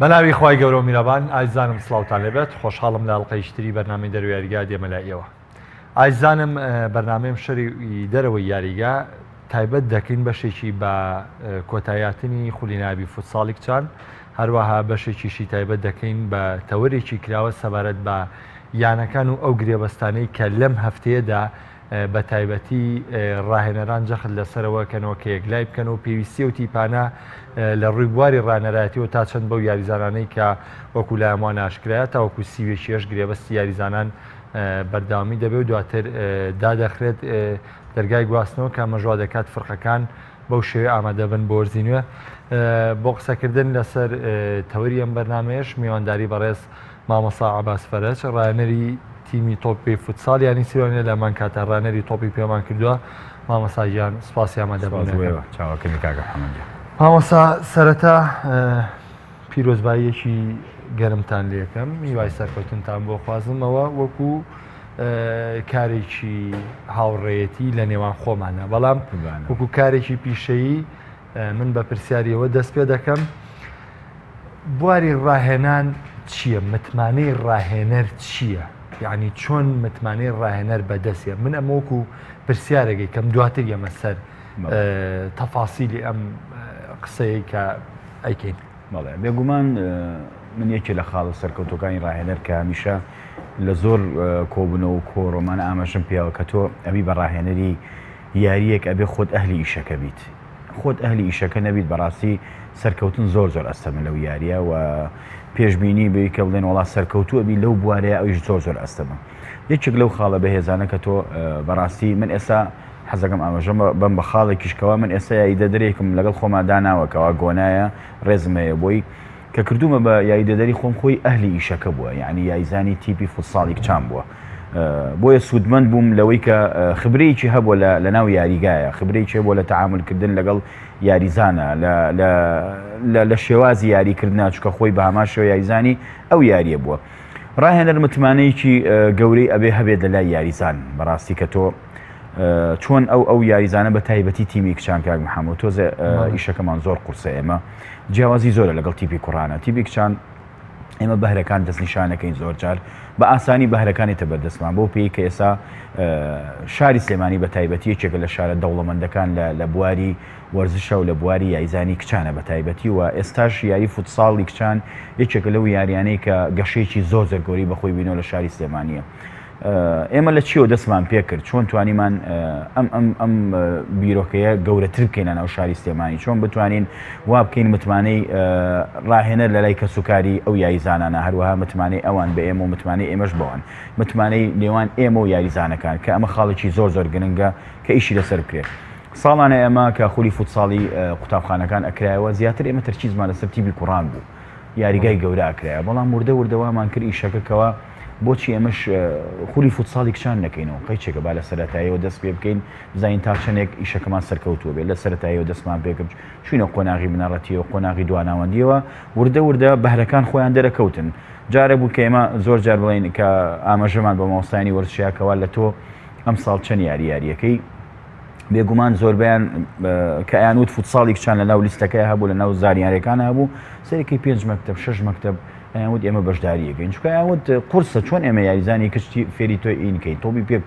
بەناوی خوای گەورە و میرەبان ئایزانم سڵاوتان لێبێت خۆشحاڵم لە ئەڵقەیش تری بەرنامەی دەرەوەی یاریگا دێمە لای ئێوە ئایزانم بەرنامەیم شەری دەرەوەی یاریگا تایبەت دەکەین بەشێکی بە کۆتایاتنی خولی نابی فوتساڵی کچان هەروەها بەشێکیشی تایبەت دەکەین بە تەوەرێکی کراوە سەبارەت بە یانەکان و ئەو گرێبەستانەی کە لەم هەفتەیەدا بە تایبەتی ڕاهێنەران جەخت لەسەرەوە کەنەوە کە یەکلای بکەن و پێویستی و تیپانە لە ڕووی بواری ڕانەرایەتیەوە تا چەند بەو یاریزانانەی کە وەکو لایەموان ئاشکرایە تاوەکو سیوێکیش گرێبەستی یاریزانان بەردەوامی دەبێت و دواتر دادەخرێت دەرگای گواستنەوە کە ئەمەش وا دەکات فرقەکان بەو شێوەیە ئامادەبن بۆ وەرزی نوێ. بۆ قسەکردن لەسەر تەوەری ئەم بەرنامەیەش میوانداری بەڕێز مامۆستا عەباس فەرەج ڕاهێنەری تیمی تۆپی پێی فوتساڵ یانی سیروانە لە هەمان کاتا ڕاهێنەری تۆپی پێمان کردووە. مامۆستا گیان سپاسی ئامادەبوونەکەم. سپاس بۆ ئێوە. چاوەکەمی کاکە محەممەد گیان. مامۆستا سەرەتا پیرۆزباییەکی گەرمتان لێکەم هیوای سەرکەوتنتان بۆ خوازمەوە وەکو کارێکی هاوڕێیەتی لە نێوان خۆمانە بەڵام وەکو کارێکی پیشەیی من بە پرسیاریەوە دەست پێ دەکەم بواری ڕاهێنان چییە متمانەی ڕاهێنەر چییە یعنی چۆن متمانەی ڕاهێنەر بەدەستە من ئەمە وەکو پرسیارێکی کەم دواتر یەمە سەر تەفاسیلی ئەم قسەیە کە ئەیکەین. بەڵێ بێگومان من یەکێ لە خاڵە سەرکەوتوەکانی ڕاهێنەر کە هەمیشە لە زۆر کۆبوونەوە و کۆڕۆمان ئاماژەم پیاوە کە تۆ ئەبی بە ڕاهێنەری یاریەک ئەبێ خۆت ئەهلی ئیشەکە بیت خۆت ئەهلی ئیشەکە نەبیت بەڕاستی سەرکەوتن زۆر زۆر ئەستەمە لەو یاریە و پێشبینی بی کە بڵێن وڵا سەرکەوتوو ئەبی لەو بوارەیە ئەویش زۆر زۆر ئەستەمە یەکێک لەو خاڵە بەهێزانە کە تۆ بەڕاستی من ئێستا حەزەکەم ئاماژە بەم بە خاڵێکیش کەوا من ئێستا یاریدەدەرێکم لەگەڵ خۆما داناوە کەوا گۆنایە ڕێزم هەیە بۆی کە کردومە بە یاریدەدەری خۆم خۆی ئەهلی ئیشەکە بووە یعنی یاریزانی تیپی فوتساڵی کچان بووە بۆیە سوودمەند بووم لەوەی کە خبرەیەکی هەبووە لە ناو یاریگایە خبرەیەکی هەبووە لە تەعاملکردن لەگەڵ یاریزانە لە شێوازی یاریکردنا چکە خۆی بە هەمان شێوە یاریزانی ئەو یاریە بووە ڕاهێنەر متمانەیەکی گەورەی ئەبێ هەبێت لە لای یاریزان بەڕاستی کە تۆ چۆن ئەو ئەو یاریزانە بە تایبەتی تیمی کچان کاک محەممەد تۆزێ ئیشەکەمان زۆر قورسە ئێمە جیاوازی زۆرە لەگەڵ تیپی کوڕانە تیپی کچان ئێمە بەهرەکان دەستنیشانەکەین زۆر جار بە ئاسانی بەهرەکانی تە بەردەستمان بۆ پێی کە ئێسا شاری سلێمانی بە تایبەتی یەکێکە لە شارە دەوڵەمەندەکان لە بواری وەرزشە و لە بواری یاریزانی کچانە بە تایبەتی و ئێستاش یاری فوتساڵی کچان یەکێکە لەو یاریانەی کە گەشەیەکی زۆر زۆر گەورەی بەخۆی بینەوە لە شاری سلێمانیە. ئێمە لە چیەوە دەستمان پێکرد چۆن توانیمان ئەم ئەم ئەم بیرۆکەیە گەورەتر بکەینە ناو شاری سلێمانی چۆن بتوانین وا بکەین متمانەی ڕاهێنەر لە لای کەسوکاری ئەو یاریزانانە هەروەها متمانەی ئەوان بە ئێمە و متمانەی ئێمەش بەوان متمانەی نێوان ئێمە و یاریزانەکان کە ئەمە خاڵێکی زۆر زۆر گرنگە کە ئیشی لەسەر بکرێت. ساڵانە ئێمە کە خولی فوتساڵی قوتابخانەکان ئەکرایەوە زیاتر ئێمە تەرکیزمان لەسەر تیپی کوڕان بوو یاریگای گەورە ئەکرایە بەڵام وردە وردە وامان کرد ئیشەکە کەوا بۆچی ئێمەش خولی فوتساڵی کچان نەکەینەوە قەیچێکە با لە سەرەتاییەوە دەست پێ بکەین بزانین تا چەندێک ئیشەکەمان سەرکەوتووە بێت لە سەرەتاییەوە دەستمان پێکرد چوینە قۆناغی بنەڕەتیەوە قۆناغی دواناوەندیەوە وردە وردە بەهرەکان خۆیان دەرەکەوتن جارە بوو کە ئێمە زۆر جار بڵێین کە ئاماژەمان بە مامۆستایانی وەرزشیا کەوا لە تۆ ئەمساڵ چەند یاری یاریەکەی بێگومان زۆربیان کە ئەیان وت فوتساڵی کچان لە ناو لیستەکەی هەبوو لە ناو زانیارەکان هەبوو سەرەکی پێنج مەکتب شش مەکتب ئەیان وت ئێمە بەشداریەکەین چونکە ئەیان وت قورسە چۆن ئێمە یاریزانی کچ فێری تۆ ئینکەین تۆبی پێ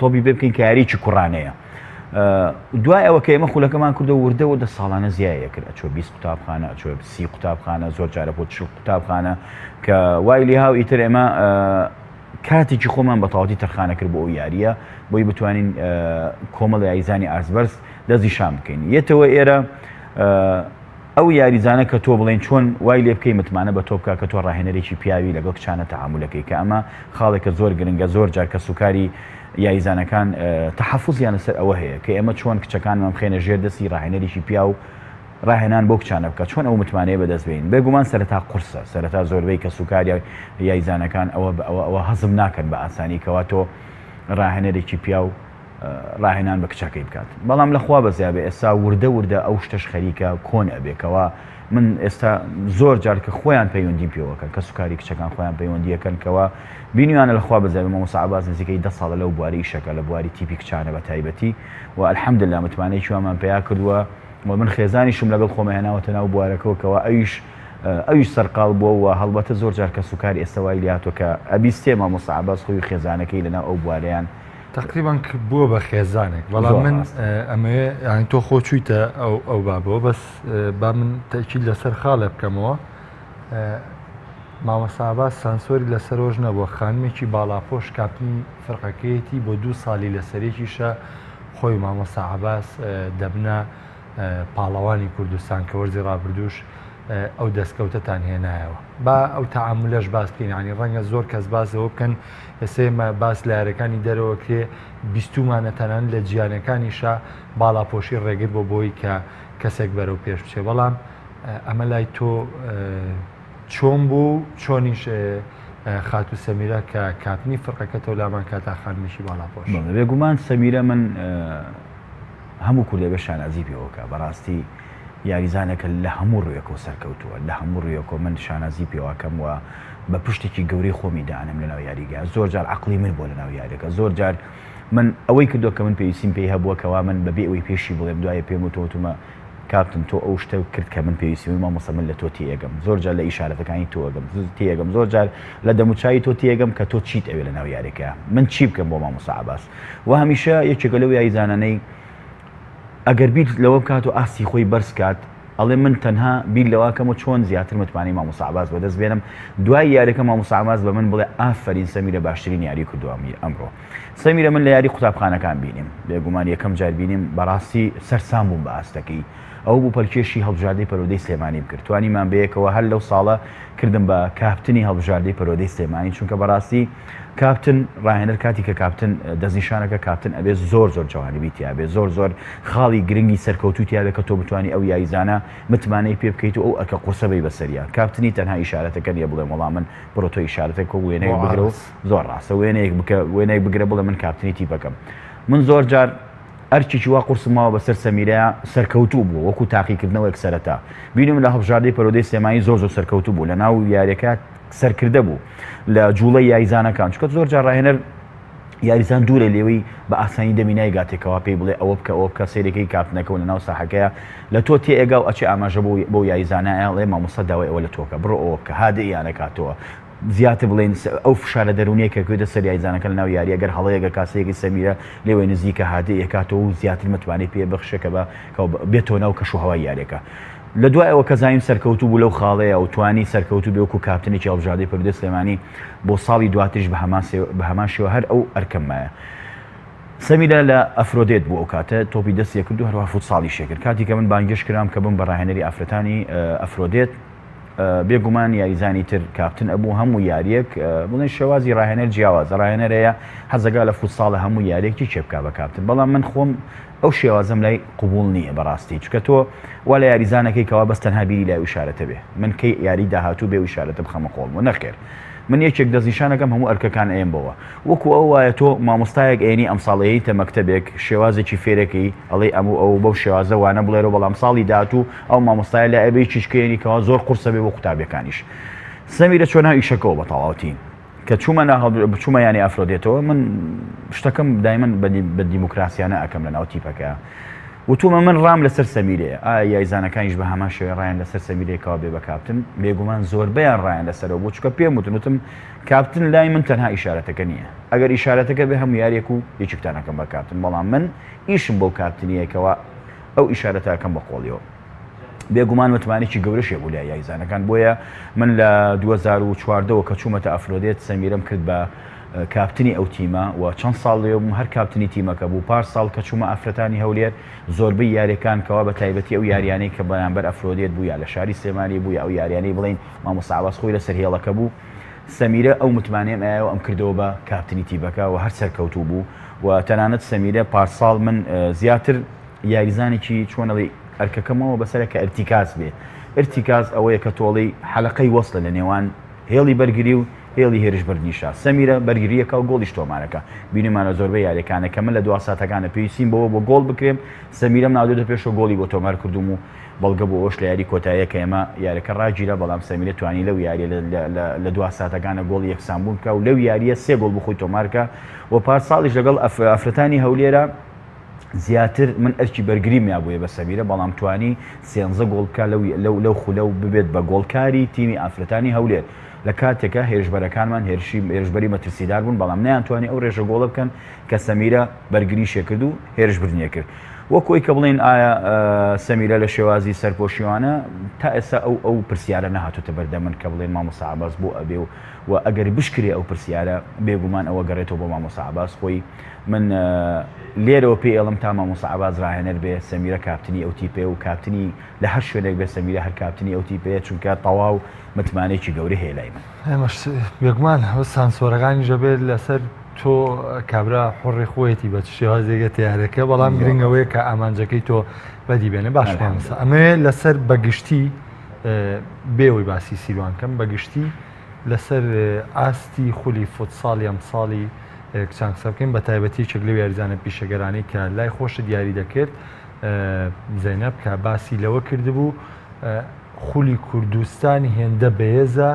تۆبی پێ بکەین کە یاریی کوڕانەیە دوای ئەوە کە ئێمە خولەکەمان کردو وردە وردە ساڵانە زیایە کرد ئەچۆ 20 قوتابخانە ئەچۆ سی قوتابخانە زۆر جارە بۆ چل قوتابخانە کە وای لێهاو ئیتر ئێمە کاتێکی خۆمان بە تەواوەتی تەرخانە کرد بۆ ئەو یارییە بۆی بتوانین کۆمەڵ یاریزانی ئاستبەرز دەستنیشان بکەین یەتەوە ئێرە ئەو یاریزانە کە تۆ بڵێن چۆن وای لێ بکەی متمانە بە تۆ بکە کە تۆ ڕاهێنەرێکی پیاوی لەگەڵ کچانە تەعامولەکەی کە ئەمە خاڵێکە زۆر گرنگە زۆر جار کەسوکاری یاریزانەکان تەحەفوزیان لەسەر ئەوە هەیە کە ئێمە چۆن کچەکانمان بخەینە ژێر دەستی ڕاهێنەرێکی پیاو ڕاهێنان بۆ کچانە بکە چۆن ئەو متمانەیە بەدەست بێنین بێگومان سەرەتا قورسە سەرەتا زۆربەی کەسوکار یاریزانەکان ئەوە ئەوە ئەوە هەزم ناکەن بە ئاسانی کەوا تۆ ڕاهێنەرێکی پیاو ڕاهێنان بە کچەکەی بکات بەڵام لەخوا بەزیابێ ئێستا وردە وردە ئەو شتەش خەریکە کۆن ئەبێ کەوا من ئێستا زۆر جار کە خۆیان پەیوەندیم پێوەکەن کە سوکاری کچەکان خۆیان پەیوەندیەکەن کەوا بینیوانە لەخوا بەزیابێ مامۆستا عەباس نزیکەی دە ساڵە لەو بواری ئیشەکە لە بواری تیپی کچانە بە تایبەتی و الحمدلله متمانەیەکی وامان پەیا کردووە و من خێزانیشم لەگەڵ خۆمە هێناوەتە ناو بوارەکەوە کەوا ئەویش ئەویش سەرقاڵ بووە و هەڵبەتە زۆر جار کەسوکار ئێستا وای لێهاتووە کە ئەبیستێ مامۆستا عەباس خۆی و خێزانەکەی لەناو ئەو بوارەیان تەقریبان بووە بە خێزانێک بەڵام من ئەمەوێ یانی تۆ خۆ چوویتە ئەو ئەو بابەوە بەس با من تەئکید لەسەر خاڵێ بکەمەوە مامۆستا عەباس سانسۆری لەسەرۆژ نەبووە خانمێکی باڵاپۆش کاپتنی فرقەکەیەتی بۆ دوو ساڵی لەسەرێکیشە خۆی مامۆستا عەباس دەبنە پاڵەوانی کوردستان کە وەرزی ڕابردووش ئەو دەستکەوتەتان هێنایەوە با ئەو تەعامولەش باس بکەین ینی ڕەنگە زۆر کەس باس لەوە بکەن ئێستا ئێمە باس لە یارەکانی دەرەوە کرێ بیستومانە تەنان لە جیانەکانیشا باڵاپۆشی ڕێگر بۆ بۆی کە کەسێک بەرەو پێش بچێ بەڵام ئەمە لای تۆ چۆن بوو و چۆنیش خاتوو سەمیرە کە کاپتنی فرقەکەتەوە لامان کاتا خانمێکی باڵاپۆش؟ بەڵێ بێگومان سەمیرە من هەموو کوردێ بێ شانازی پێوە بکا بەڕاستی یاریزانێکە لە هەموو ڕوویەکەوە سەرکەوتووە لە هەموو ڕوویەکەوە من شانازی پێوەکەم و بە پشتێکی گەورەی خۆمی دانم لەناو یاریگا زۆر جار عەقڵی من بووە لەناو یاریەکە زۆر جار من ئەوەی کردووە کە من پێویستیم پێی هەبووە کەوا من بەبێ ئەوەی پێشی بڵێم دوایە پێم وتووە وتومە کاپتن تۆ ئەو شتە کرد کە من پێویستیم بوو مامۆستا من لە تۆ تێئەگەم زۆر جار لە ئیشارەتەکانی تۆ ئەگەم تێئەگەم زۆر جار لە دەموچاوی تۆ تێئەگەم کە تۆ چیت ئەوێ لەناو یاریەکە من چی بکەم بۆ مامۆستا عەباس و هەمیشە یەکێکە لەو یاریزانانەی ئەگەر بیر لەوە بکات و ئاستی خۆی بەرز کات ئەڵێ من تەنها بیر لەوە کەم و چۆن زیاتر متمانەی مامۆستا عەباس بەدەست بێنم دوای یاریەکە مامۆستا عەباس بە من بڵێ ئافەرین سەمیرە باشترین یاری کردووە ئەمڕۆ سەمیرە من لە یاری قوتابخانەکان بینیم بێگومان یەکەم جار بینیم بەڕاستی سەرسام بووم بە ئاستەکەی ئەو بوو پەلکێشی هەڵبژاردەی پەروەردەی سلێمانیم کرد توانیمان بەیەکەوە هەر لەو ساڵە کردم بە کاپتنی هەڵبژاردەی پەروەردەی سلێمانی چونکە بەڕاستی کاپتن ڕاهێنەر کاتی کە کاپتن دەستنیشانەکە کاپتن ئەبێ زۆر زۆر جوانبی تیابێ زۆر زۆر خاڵی گرنگی سەرکەوتوو تیابێ کە تۆ بتانی ئەو یاریزانە متمانەی پێ بکەیت و ئەو ئەرکە قورسە بەی بەسەریا کاپتنی تەنها ئیشارەتەکە نیە بڵێم وەڵا من بڕۆ تۆ ئیشارەتێک کۆ وێنەیەک بگرە و زۆر ڕاستە وێنەیەک بکە وێنەیەک بگرە بڵێ من کاپتنی تیپەکەم من زۆر جار ئەرکێکی وا قورسم ماوە بەسەر سەمیرەیا سەرکەوتوو بووە وەکو تاقیکردنەوەیەک سەرەتا بینیم لە هەڵبژاردەی پەرۆدەی سلێمانی زۆر زۆر سەرکەوتوو بوو لە ناو یاریەکە سەرکردە بوو لە جوڵەی یاریزانەکان چونکە زۆر جار ڕاهێنەر یاریزان دوورە لێوەی بە ئاسانی دەمی نایگاتێکەوە پێی بڵێ ئەوە بکە ئەوە بکە سەیرەکەی کاپتنەکە و لە ناو ساحەکەیە لە تۆ تێئەگا و ئەچێ ئاماژە بۆ بۆ یاریزانە ئەڵێ مامۆستا داوای ئەوە لە تۆکە بڕۆ ئەوە بکە هادئیان ئەکاتەوە زیاتر بڵێین ئەو فشارە دەروونیە کە کوێتە سەر یاریزانەکە لەناو یاریە گەر هەڵەیەک ئەکات سەیرەکەی سەمیرە لێوەی نزیکە هادئ ئەکاتەوە و زیاتر متمانەی پێ بەخشێ کە بە کە بێتەوە ناو کەش و هەوای یاریەکە لە دوای ئەوە کە زانیم سەرکەوتوو بوو لەو خاڵەیە و توانی سەرکەوتوو بێ وەکو کاپتنێکی هەڵبژاردەی پەروەردەی سلێمانی بۆ ساڵی دواتریش بە هەمان بە هەمان شێوە هەر ئەو ئەرکەم مایە. سەمیرە لە ئەفرۆدێت بوو ئەو کاتە تۆپی دەستی کرد و هەروەها فوتساڵیشی کرد کاتی کە من بانگێشت کرام کە بم بە ڕاهێنەری ئافرەتانی ئەفرۆدێت بێگومان یاریزانی تر کاپتن ئەبوو هەموو یاریەک بڵێن شێوازی ڕاهێنەر جیاوازە ڕاهێنەر هەیە حەزەکا لە فوتساڵە هەموو یاریەکی چێ بکا بە کاپتن بەڵام من خۆم ئەو شێوازەم لای قبوڵ نییە بەڕاستی چونکە تۆ وا لە یاریزانەکەی کەوا بەس تەنها بیری لای ئیشارەتە بێ من کەی یاری داهاتوو بێ ئیشارەتە بخەمە قۆڵم و نەخێر من یەکێک دەستنیشانەکەم هەموو ئەرکەکان ئەیەم بەوە وەکو ئەو وایە تۆ مامۆستایەک ئەیەنی ئەمساڵ ئەیەیتە مەکتەبێک شێوازێکی فێرەکەی ئەڵێی ئەم و ئەو بەو شێوازە وانە بڵێرەوە بەڵام ساڵی داهاتوو ئەو مامۆستایە لای ئەبێ یەکێکی کەیەنی کەوا زۆر قورسە بێ بۆ قوتابیەکانیش سەمیرە چۆ ناو ئیشەکەوە بە تەواوەتی کە چوومە نا بچوومە یانی ئەفرۆدێتەوە من شتەکەم دایمەن بە دیموکراسیانە ئەکەم لە ناو تیپەکە وتومە من ڕام لەسەر سەمیرەیە ئایا یایزانەکانیش بە هەمان شێوەی ڕایان لەسەر سەمیرەیەکەوە بێ بە کاپتن بێگومان زۆربەیان ڕایان لەسەرەوە بوو چونکە پێم وتن وتم کاپتن لای من تەنها ئیشارەتەکە نییە ئەگەر ئیشارەتەکە بێ هەموو یاریەک و یەکێکتان ئەکەم بە کاپتن بەڵام من ئیشم بەو کاپتنیەکەوە ئەو ئیشارەتە ئەکەم بە قۆڵیەوە بێگومان متمانێکی گەورەش هەبوو لای یاریزانەکان بۆیە من لە 2014ەوە کە چوومەتە ئەفرۆدێت سەمیرەم کرد بە کاپتنی ئەو تیمە و چەند ساڵ لێ بووم هەر کاپتنی تیمەکە بوو پار ساڵ کە چوومە ئافرەتانی هەولێر زۆربەی یاریەکان کەوا بە تایبەتی ئەو یاریانەی کە بەرامبەر ئەفرۆدێت بوو یا لە شاری سلێمانی بوو یا ئەو یاریانەی بڵین مامۆستا عەباس خۆی لەسەر هێڵەکە بوو سەمیرە ئەو متمانەیەم ئایەوە ئەم کردەوە بە کاپتنی تیپەکە و هەر سەرکەوتوو بوو و تەنانەت سەمیرە پارساڵ من زیاتر یاریزانێکی چۆن ئەڵێی ئەرکەکەمەوە بەسەرە کە ئرتیکاز بێ ئرتیکاز ئەوەیە کە تۆڵەی حەلەقەی وەسڵە لە نێوان هێڵی بەرگری و هێڵی هێرش بردنیشا سەمیرە بەرگریەکە و گۆڵیش تۆمارەکە بینیمانە زۆربەی یاریەکانە کە من لە دوا ساتەکانە پێویستیم بەوە بۆ گۆڵ بکرێم سەمیرەم ناودێتە پێشەوە گۆڵی بۆ تۆمار کردوم و بەڵگە بۆ ئەوەش لە یاری کۆتاییە کە ئێمە یاریەکە ڕاگیرا بەڵام سەمیرە توانی لەو یاریە لە دوا ساتەکانە گۆڵی یەکسانبوون بکا و لەو یاریە سێ گۆڵ بخۆی تۆمارکە و پار ساڵیش لەگەڵ ئەفرەتانی هەولێرە. زیاتر من ئەرکی بەرگریم یابوویە بە سەمیرە بەڵام توانی سێنزە گۆڵ بکا لەو لەو لەو خولە و ببێت بە گۆڵکاری تیمی ئافرەتانی هەولێر لە کاتێکا هێرشبەرەکانمان هێرشی هێرشبەری مەترسیدار بوون بەڵام نەیانتوانی ئەو ڕێژە گۆڵە بکەن کە سەمیرە بەرگریشێ کرد و هێرشبردنیە کرد وەک ئەوی کە بڵێن ئایا سەمیرە لە شێوازی سەرپۆشیوانە تا ئێستا ئەو ئەو پرسیارە نەهاتوتە بەردەم من کە بڵێن مامۆستا عەباس بۆ ئەبێ و و ئەگەر بشکرێ ئەو پرسیارە بێگومان ئەوە گەڕێتەوە بۆ مامۆستا عەباس خۆی من لێرەوە پێی ئەڵم تا مامۆستا عەباس ڕاهێنەر بێ سەمیرە کاپتنی ئەو تیپەیە و کاپتنی لە هەر شوێنێک بێ سەمیرە هەر کاپتنی ئەو تیپەیە چونکە تەواو متمانەیەکی گەورەی هەیە لای من. ئێمەش بێگومان سانسۆرەکانیش ئەبێت لەسەر تۆ کابرا حوڕی خۆیەتی بە چ شێوازێکە تیارەکە بەڵام گرنگ ئەوەیە کە ئامانجەکەی تۆ بەدی بێنێ باش مامۆستا ئەمەوێ لەسەر بەگشتی بێەوەی باسی سیروان کەم بەگشتی لەسەر ئاستی خولی فوتساڵی ئەمساڵی کچان قسە بکەین بە تایبەتی یەکێک لەو یاریزانە پیشەگەرانەی کە لای خۆشت یاری دەکرد زەینەب کە باسی لەوە کردبوو خولی کوردستان هێندە بەهێزە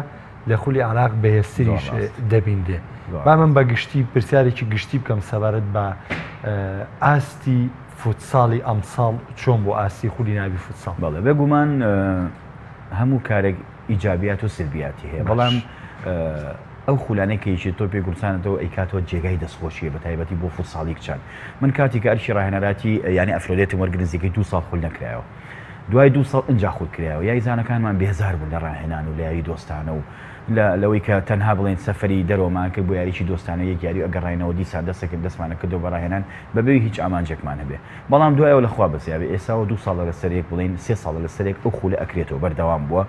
لە خولی عراق بەهێزتریش دەبینرێ با من بە گشتی پرسیارێکی گشتی بکەم سەبارەت بە ئاستی فوتساڵی ئەمساڵ چۆن بۆ ئاستی خولی ناوی فوتساڵ بەڵێ بێگومان هەموو کارێک ئیجابیات و سلبیاتی هەیە بەڵام ئەو خولانەی کە یەکێتی تۆپی کوردستانەتەوە ئەیکاتەوە جێگای دەستخۆشیە بە تایبەتی بۆ فوتساڵی کچان من کاتی کە ئەرکی ڕاهێنەراتی یانەی ئەفرۆدێتم وەرگرت نزیکەی دوو ساڵ خول نەکرایەوە دوای دوو ساڵ ئینجا خول کرایەوە یاریزانەکانمان بێزار بوون لە ڕاهێنان و لە یاری دۆستانە و لە لەوەی کە تەنها بڵێن سەفەری دەرەوەمان کرد بۆ یاریی دۆستانە یەک یاری و ئەگەڕاینەوە دیسان دەستەکرد دەستمانە کردەوە بە ڕاهێنان بەبێ هیچ ئامانجێکمان هەبێ بەڵام دوایەوە لە خوا بەزیابێ ئێساوە دوو ساڵە لەسەر یەک بڵێین سێ ساڵە لەسەر یەک ئەو خولە ئەکرێتەوە بەردەوام بووە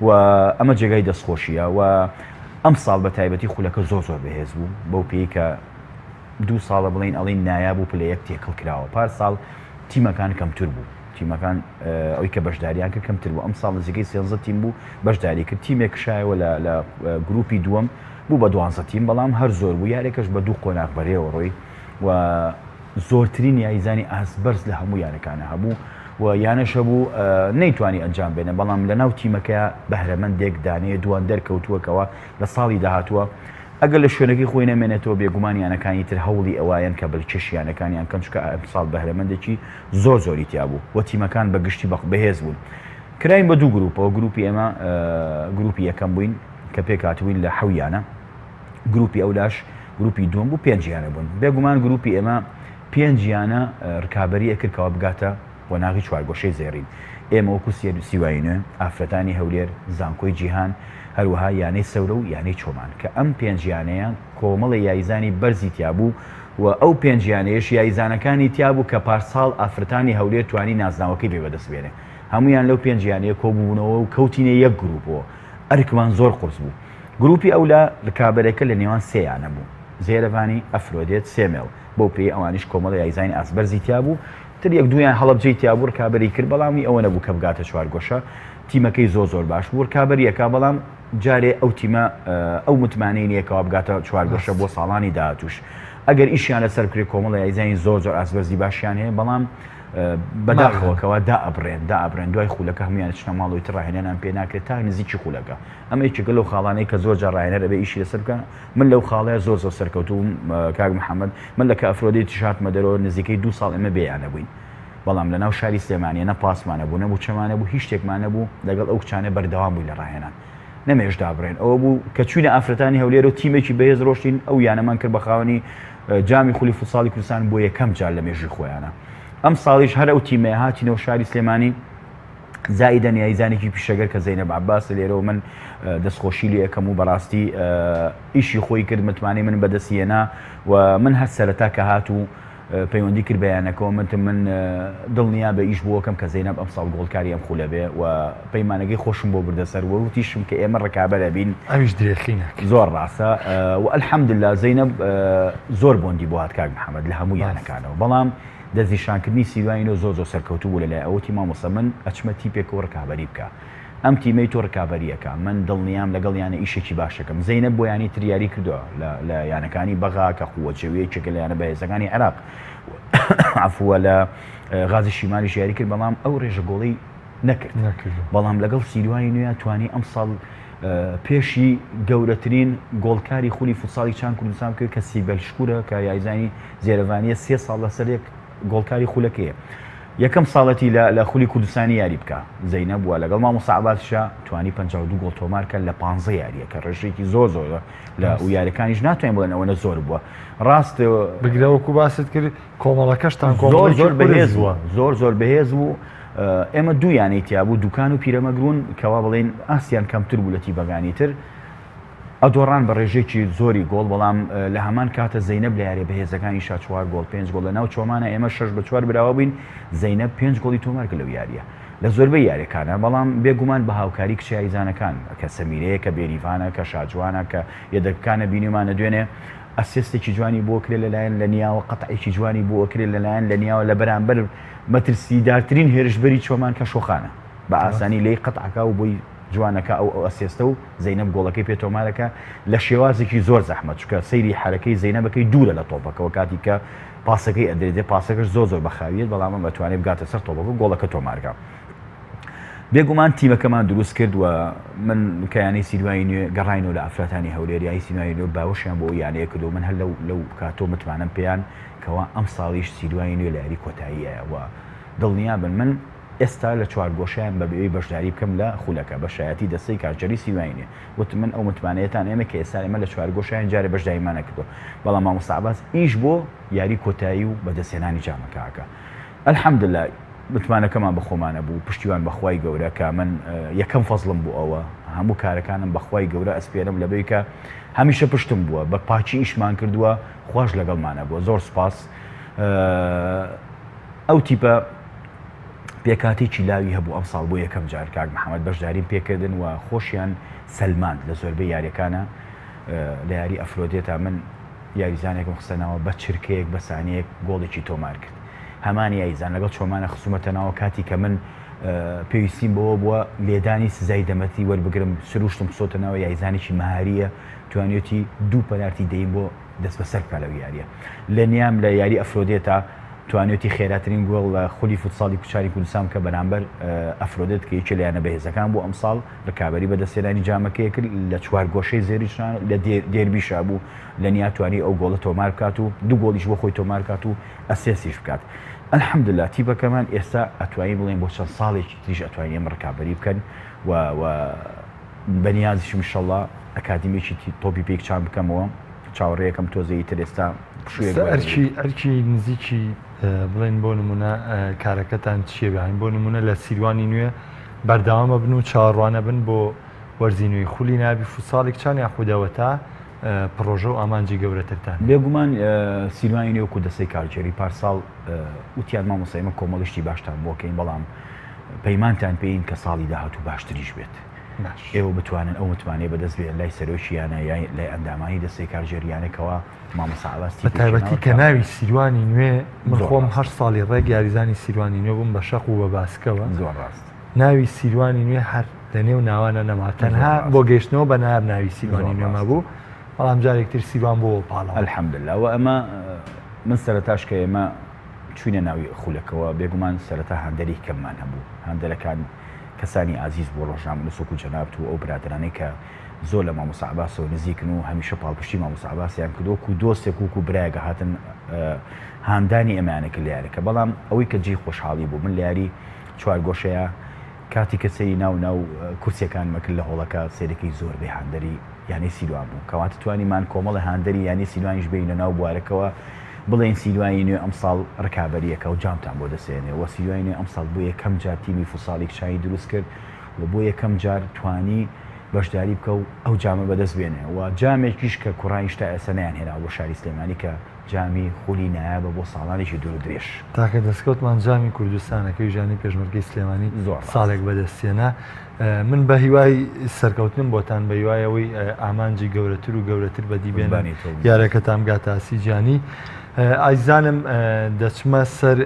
و ئەمە جێگای دەستخۆشیە و ئەم ساڵ بە تایبەتی خولەکە زۆر زۆر بەهێز بوو بەو پێی کە دوو ساڵە بڵین ئەڵین نایاب و پلە یەک تێکەڵ کراوە پار ساڵ تیمەکان کەمتر بوو تیمەکان ئەوی کە بەشداریان کرد کەمتر بوو ئەم ساڵ نزیکەی سێنزە تیم بوو بەشداری کرد تیمێک کشایەوە لە لە گروپی دووەم بوو بە دوانزە تیم بەڵام هەر زۆر بوو یارێکەش بە دوو قۆناغ بەرێوە ڕۆی و زۆرترین یاریزانی ئاست بەرز لە هەموو یانەکانە هەبوو و یانەش هەبوو نەیتوانی ئەنجام بێنە بەڵام لە ناو تیمەکە بەهرەمەندێک دانەیە دوان دەرکەوتووە کەوا لە ساڵی داهاتووە ئەگەر لە شوێنەکەی خۆی نەمێنێتەوە بێگومان یانەکانی تر هەوڵی ئەوایەن کە بلکێش یانەکانیان کەن چونکە ئەمساڵ بەهرەمەندێکی زۆر زۆری تیا بوو و تیمەکان بە گشتی بە بەهێز بوون کراین بە دوو گروپەوە گروپی ئێمە گروپی یەکەم بووین کە پێکهاتبووین لە حەو یانە گروپی ئەولاش گروپی دووەم بوو پێنج یانە بوون بێگومان گروپی ئێمە پێنج یانە ڕکابەری ئەکرد کەوا بگاتە قۆناغی چوارگۆشەی زێڕین ئێمە وەکو سیوای نوێ ئافرەتانی هەولێر زانکۆی جیهان هەروەها یانەی سەورە و یانەی چۆمان کە ئەم پێنج یانەیە کۆمەڵی یاریزانی بەرزی تیابوو و ئەو پێنج یانەیەش یاریزانەکانی تیابوو کە پارساڵ ئافرەتانی هەولێر توانی نازناوەکەی پێ بەدەست بێنێ هەمویان لەو پێنج یانەیە کۆبوونەوە و کەوتینە یەک گروپەوە ئەرکمان زۆر قورس بوو گروپی ئەولا رکابەرەکە لە نێوان سێ یانە بوو، زێرەڤانی، ئەفرۆدێت، سێمێڵ، بەو پێیەی ئەوانیش کۆمەڵە یاریزانی ئاست بەرزی تیابوو، تر یەک دوویان هەڵەبجەی تیابوو رکابەری کرد، بەڵام ی ئەوە نەبوو کە بگاتە چوارگۆشە، تیمەکەی زۆر زۆر باش بوو رکابەری ئەکا، بەڵام جارێ ئەو تیمە ئەو متمانەی نییە کەوا بگاتە چوارگۆشە بۆ ساڵانی داهاتووش ئەگەر ئیشیان لەسەر بکرێت کۆمەڵە یاریزانی زۆر زۆر ئاست بەرزی باشیان هەیە، بەڵام بەداخەوە کەوا دائەبڕێن دائەبڕێن دوای خولەکە هەموویان ئەچنە ماڵەوەی تر راهێنانیان پێ ناکرێت تا نزیکی خولەکە. ئەمە یەکێکە لەو خاڵانەی کە زۆر جار ڕاهێنەر ئەبێ ئیشی لەسەر بکا من لەو خاڵەیە زۆر زۆر سەرکەوتوو بووم کاک محەممەد من لە کە ئەفرۆدیتیش هاتمە دەرەوە نزیکەی دوو ساڵ ئێمە بێ یانە بووین بەڵام لە ناو شاری سلێمانیە نە پاسمان هەبوو نە مووچەمان هەبوو هیچ شتێکمان نەبوو لەگەڵ ئەو کچانە بەردەوام بووین لە ڕاهێنان نەمێش دابڕێن ئەوە بوو کە چوینە ئافرەتانی هەولێر و تیمێکی بەهێز ڕۆشتین ئەو یانەمان کرد بە خاوەنی جامی خولی فوتساڵی کوردستان بۆ یەکەم جار لە مێژووی خۆیانە ئەم ساڵیش هەر ئەو تیمەیە هاتینەوە شاری سلێمانی زائیدەن یاریزانێکی پیشەگەر کە زەینەب عەباسە لێرەوە من دەستخۆشی لێ ئەکەم و بەڕاستی ئیشی خۆی کرد متمانەی من بەدەستی هێنا و من هەر سەرەتا کە هات و پەیوەندی کرد بە یانەکەەوە منتم من دڵنیا بە ئیش بۆکەم کە زەینەب ئەم ساڵ گۆڵکاری ئەم خولە بێ و پەیمانەکەی خۆشم بۆ بردە سەر و وتیشم کە ئێمە ڕکابەرە بین ئەویش درێخی ناکرد زۆر ڕاستە و الحمدلله زەینەب زۆر بۆندی بۆ هات کاک محەممەد لە هەموو یانەکانەوە بەڵام دەستنیشانکردنی سیروانی نۆ زۆر زۆر سەرکەوتوو بوو لەلای ئەو وتی مامۆستا من ئەچمە تیپێکەوە ڕکابەری بکە ئەم تیمەی تۆ ڕکابەری ئەکا من دڵنیام لەگەڵ یانە ئیشێکی باش ئەکەم زەینەب بۆ یانەی تر یاری کردووە لە لە یانەکانی بەغا کە قووە جەویە یەکێکە لە یانە بەهێزەکانی عێراق عەفوە لە غازی شیمالیش یاری کرد بەڵام ئەو ڕێژە گۆڵی نەکرد بەڵام لەگەڵ سیروانی نوێ توانی ئەمساڵ پێشی گەورەترین گۆڵکاری خولی فوتساڵی چان کوردستان بکەوێت کە سیبەل شکورە کە یاریزانی زێرەڤانیە سێ ساڵ لەسەر یەک گۆڵکاری خولەکەیە. یەکەم ساڵەتی لە لە خولی کوردستانی یاری بکا زەینەب وە لەگەڵ مامۆستا عەباسیشا توانی 52 گۆڵ تۆمار کە لە 15 یاریە کە ڕێژەیەکی زۆر زۆرە لە و یاریەکانیش ناتوانین بڵێن ئەوەنە زۆر بووە ڕاست بگرە وەکو باست کرد کۆمەڵەکەشتان زۆر زۆر بەهێز بووە زۆر زۆر بەهێز بوو ئێمە دوو یانەی تیا بوو دوکان و پیرەمەگرون کەوا بڵێن ئاستیان کەمتر بوو لە تیپەکانی تر ئەدۆڕان بە ڕێژەیەکی زۆری گۆڵ، بەڵام لە هەمان کاتە زەینەب لە یاریە بەهێزەکانیشا چوار گۆڵ پێنج گۆڵ لە ناو چۆمانە ئێمە 6-4 براوە بووین زەینەب پێنج گۆڵی تۆمار کرد لەو یاریە لە زۆربەی یاریەکانە بەڵام بێگومان بە هاوکاری کچە یاریزانەکان کە سەمیرەیە کە بێریڤانە کە شاجوانە کە یەدەگەکانە بینیومانە دوێنێ assist ێکی جوانی بۆ کرێ لەلایەن لە نیاوە قەتعێکی جوانی بۆ کرێ لەلایەن لە نیاوە لە بەرامبەر مەترسیدارترین هێرشبەری چۆمان کە شۆخانە بە ئاسانی لێی قەتعەکە و بۆی جوانەکە ئەو ئەو assist ە و زەینەب گۆڵەکەی پێ تۆمارەکە لە شێوازێکی زۆر زەحمەت چونکە سەیری حەرەکەی زەینەبەکەی دوورە لە تۆپەکەوە کاتی کە پاسەکەی ئەدرێتێ پاسەکەش زۆر زۆر بەخاویەت بەڵام ئەم ئەتوانێت بگاتە سەر تۆپەکە و گۆڵەکە تۆمارکە بێگومان تیمەکەمان دروست کرد و من کە یانەی سیروانی نوێ گەڕاینەوە لە ئافرەتانی هەولێر یاری سیروانی نوێ باوەشیان بۆ ئەو یانەیە کرد و من هەر لەو لەو کاتۆ متمانەم پێیان کەوا ئەم ساڵیش سیروانی نوێ لە یاری کۆتاییە و دڵنیابن من ئێستا لە چوارگۆشەیان بە بێوەی بەشداری بکەم لە خولەکە بە شایەتی دەستەی کارگێڕی سیروانی نوێ وتم من ئەو متمانەیەتان ئێمە کە ئێستا ئێمە لە چوارگۆشەیان جارێ بەشداریمان نەکردووە بەڵام مامۆستا عەباس ئیش بۆ یاری کۆتایی و بەدەستهێنانی جامەکە ئەکا الحمدللە متمانەکەمان بە خۆمانە بوو پشتیوان بە خوای گەورە کە من یەکەم فەزڵم بۆ ئەوە هەموو کارەکانم بە خوای گەورە ئەسپێرم لەبەی کە هەمیشە پشتم بووە بە پاکی ئیشمان کردووە خواش لەگەڵمانە بووە زۆر سپاس ئەو تیپە پێکهاتەیەکی لاوی هەبوو ئەمساڵ بۆ یەکەم جار کاک محەممەد بەشداریم پێکردن و خۆشیان سەلماند لە زۆربەی یاریەکانە لە یاری ئەفرۆدێتا من یاریزانێکم خستە ناوە بە چرکەیەک بە سانیەک گۆڵێکی تۆمار کرد هەمان یاریزان لەگەڵ چۆمانە خسومەتە ناوە کاتی کە من پێویستیم بەوە بووە لێدانی سزای دەمەتی وەربگرم سروشتم خسۆتە ناوە یاریزانێکی مەهاریە توانیوتی دوو پەنارتی دەیم بۆ دەستبەسەر بکات لەو یارییە. لە نیام لە یاری ئەفرۆدێتا توانیوتی خێراترین گۆڵ لە خولی فوتساڵی کچانی کوردستان بکە بەرامبەر ئەفرۆدێت کە یەکێ لە یانە بەهێزەکان بوو ئەمساڵ رکابەری بەدەستهێنانی جامەکەی کرد لە چوارگۆشەی زێریشا لە دێربیشا بوو لە نیا توانی ئەو گۆڵە تۆمار بکات و دوو گۆڵیش بۆ خۆی تۆمار بکات و assist یش بکات. الحمدللە تیپەکەمان ئێستا ئەتوانین بڵێین بۆ چەند ساڵێکی تریش ئەتوانین ئێمە رکابەری بکەن و و بەنیازیشم ئیشەڵا ئەکادیمیەکی تۆپی پێی کچان بکەمەوە چاوەڕێیەکەم تۆزێ ئیتر ئێستا پشوویەک ئێستا وەربگرم. ئەرکی ئەرکی نزیکی بڵێن بۆ نمونە کارەکەتان چییە بێین بۆ نمونە لە سیروانی نوێ بەردەوامە بن و چاوەڕوانە بن بۆ وەرزی نوێی خولی نابی فوتساڵی کچان یاخود ئەوەتا پڕۆژە و ئامانجی گەورەترتان هەیە؟ بێگومان سیروانی نوێ وەکو دەستەی کارگێڕی پارساڵ وتیان مامۆستا ئێمە کۆمەڵی شتی باشتان بۆ کەین بەڵام پەیمانتان پێین کە ساڵی داهاتوو باشتریش بێت. ئێوە بتوانن ئەو متمانەیە بەدەست بێنن لای سەرۆکی یانە یا لای ئەندامانی دەستەی کارگێڕی یانە کەوا مامۆستا عەباس بە تیپێکی تایبەتی ناوە کە ناوی سیروانی نوێ من زۆر خۆم ڕاست. هەشت ساڵی ڕێک یاریزانی سیروانی نوێ بووم بە شەق و بە باسکەوە زۆر ڕاست. ناوی سیروانی نوێ هەر لە نێو ناوانە نەما زۆر تەنها ڕاست. بۆ گەیشتنەوە بە نایاب ناوی سیروانی زۆر نوێ ڕاست. مابوو بەڵام جارێک تر سیروان بۆوە پاڵەوان. الحمدللە وە ئەمە من سەرەتاش کە ئێمە چوینە ناوی خولەکەوە بێگومان سەرەتا هاندەری کەممان هەبوو هاندەرەکان کەسانی ئازیز بۆ ڕۆژنامەنووس وەکو جەنابت و ئەو برادەرانەی کە زۆر لە مامۆستا عەباسەوە نزیکن و هەمیشە پاڵپشتی مامۆستا عەباسیان کردووە وەکو دۆستێک و وەکو برایەک هاتن هاندانی ئێمەیانە کرد لە یاریەکە بەڵام ئەوەی کە جێی خۆشحاڵی بوو من لە یاری چوارگۆشەیە کاتی کە سەیری ناو ناو کورسیەکانمە کرد لە هۆڵەکە سەیرەکەی زۆربەی هاندەری یانەی سیروان بوو کەواتە توانیمان کۆمەڵە هاندەری یانەی سیروانیش بێینە ناو بوارەکەوە بڵێین سیروانی نوێ ئەمساڵ ڕکابەریەکە و جامتان بۆ دەسێنێ و سیروانی نوێ ئەمساڵ بۆ یەکەم جار تیمی فوتساڵی کچانی دروست کرد و بۆ یەکەم جار توانی بەشداری بکە و ئەو جامە بەدەست بێنێ و جامێکیش کە کوڕانیش تا ئێستا نەیان هێناوە بۆ شاری سلێمانی کە جامی خولی نایابە بۆ ساڵانێکی دوور و درێژ. تاکە دەستکەوتمان جامی کوردستانە کە ویژانی پێشمەرگەی سلێمانی زۆر ڕاست. ساڵێک بەدەستهێنا. من بە هیوای سەرکەوتنم بۆتان بە هیوای ئەوەی ئامانجی گەورەتر و گەورەتر بەدی بێنن قوربانی تۆ بم. یارەکەتان بگاتە ئاستی جیهانی. ئازیزانم دەچمە سەر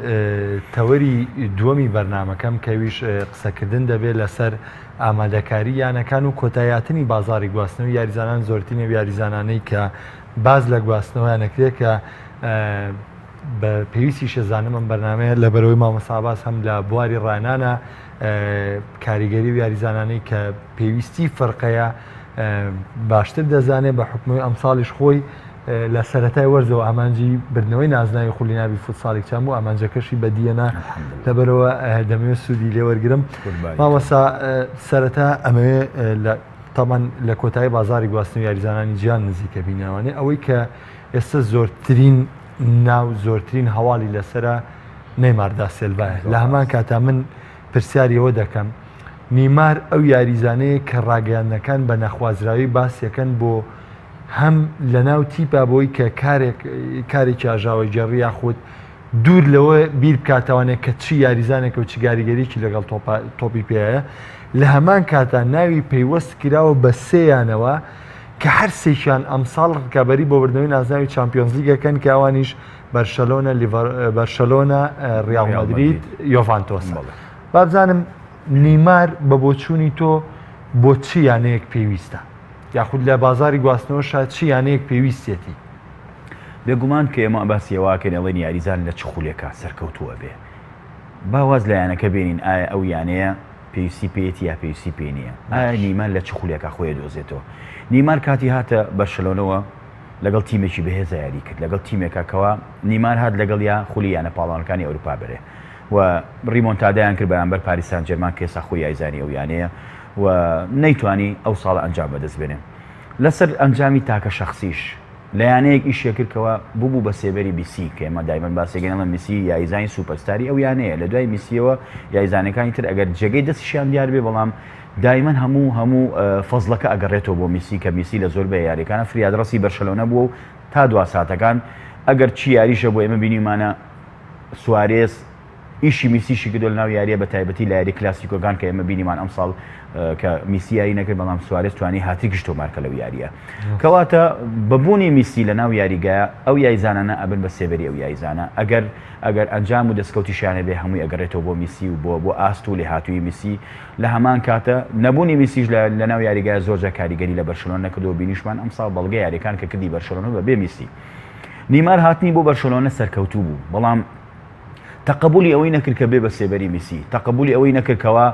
تەوەری دووەمی بەرنامەکەم کە ئەویش قسەکردن دەبێت لەسەر ئامادەکاری یانەکان و کۆتاییهاتنی بازاڕی گواستنەوەی یاریزانان زۆرترین ئەو یاریزانانەی کە باس لە گواستنەوەیان ئەکرێت کە بە پێویستیشە زانم ئەم بەرنمەیە لە بەرەوەی مامۆستا عەباس هەم لە بواری ڕانانە کاریگەری و یاریزانانەی کە پێویستی فەرقەیە باشتر دەزانێت بە حکومی ئەمساڵیش خۆی لە سەرەتای وەرزەوە ئامانجی بردنەوەی نازناوی خولی ناوی فوتساڵی کچان بوو ئامانجەکەشی بەدیەنا لەبەرەوە دەمەوێت سوودی لێوەرگرم مامۆسا سەرەتا ئەمەوێ لە تامان لە کۆتایی بازاری گواستنەوە یاریزانانی جیان نزیکە بینەوانێ ئەوەی کە ئێستا زۆرترین ناو زۆرترین هەواڵی لەسرە نەیمار داسێلڤایە لە هەمان کاتا من پرسیاری ئەوە دەکەم نیمار ئەو یاریزانەیە کە ڕاگەیاندنەکان بە نەخوازراوی باسیەکەن بۆ هەم لەناو تیپا بۆی کە کارێک کارێکی ئاژاوەگێڕی یاخود دوور لەوە بیر بکاتەوانێ کە چی یاریزانێکە و چ گاریگەریی لەگەڵ تۆپی پێیە لە هەمان کاتا ناوی پەیوەست کراوە بە سێیانەوە کە هەر سێکیان ئەمساڵ ڕکابەری بۆ بردنەوەی نازناوی چامپیۆنزلیگەکەن کە ئەوانیش بەرشەلۆنە بەرشەلۆنە ڕیاڵ مەدرید یۆڤانتۆس بابزانم نیمار بە بۆچوونی تۆ بۆ چ یانەیەک پێویستە؟ یاخود لە بازاری گواستنەوەشا چ یانەیەک پێویستیەتی؟ بێگومان کە ئێمە باسی ئەوە ئەکەین ئەڵێین یاریزان لە چ خولێکا سەرکەوتوو ئەبێ با واز لە یانەکە بێنین ئایا ئەو یانەیە پێویستی پێیەتی یا پێویستی پێی نییە ئایا نیمار لە چ خولێکا خۆی ئەدۆزێتەوە نیمار کاتی هاتە بەرشەلۆنەوە لەگەڵ تیمێکی بەهێزا یاری کرد لەگەڵ تیمێکا کەوا نیمار هات لەگەڵیا خولی یانە پاڵەوانەکانی ئەوروپا بەرێ و ریمۆنتادایان کرد بەرامبەر پاریس سان جێرمان کە ئێستا خۆی یاریزانی ئەو یانەیە و نەیتوانی ئەو ساڵە ئەنجام بەدەست بێنێ. لەسەر ئەنجامی تاکە شەخسیش لە یانەیەک ئیشێ کرد کەوا ببوو بە سێبەری میسی کە ئێمە دایمەن باسێکەین ئەڵێن میسی یاریزانی سوپەرستاری ئەو یانەیە لە دوای میسیەوە یاریزانەکانی تر ئەگەر جێگەی دەستیشیان دیار بێ بەڵام دایمەن هەموو هەموو فەزڵەکە ئەگەڕێتەوە بۆ میسی کە میسی لە زۆربەی یاریەکانە فریادڕەسی بەرشەلۆنە بووە و تا دوا ساتەکان ئەگەر چی یاریشە بۆ ئێمە بینیمانە سوارێز ئیشی میسیشی کردوە لەناو یاریە بە تایبەتی لە یاری کلاسیکۆکان کە ئێمە بینیمان ئەمساڵ کە میسی یاری نەکرد بەڵام سوارێز توانی هاتریکش تۆمارکە لەو یاریە کەواتە بەبوونی میسی لە ناو یاریگایە ئەو یایزانانە ئەبن بە سێبەری ئەو یایزانە ئەگەر ئەگەر ئەنجام و دەستکەوتیشیانە بێ هەمووی ئەگەڕێتەوە بۆ میسی و بۆ بۆ ئاست و لێهاتووی میسی لە هەمان کاتە نەبوونی میسیش لە ناو یاریگای زۆرجار کاریگەری لە بەرشلۆنە نەکردەوە بینیشمان ئەمساڵ بەڵگە یاریەکان کە کردی بەرشلۆنە بە بێ میسی نیمار هاتنی بۆ بەرشەلۆنە سەرکەوتوو بوو، بەڵام تەقەبولی ئەوەی نەکرد کە بێ بە سێبەری میسی، تەقەبولی ئەوەی نەکرد کەوا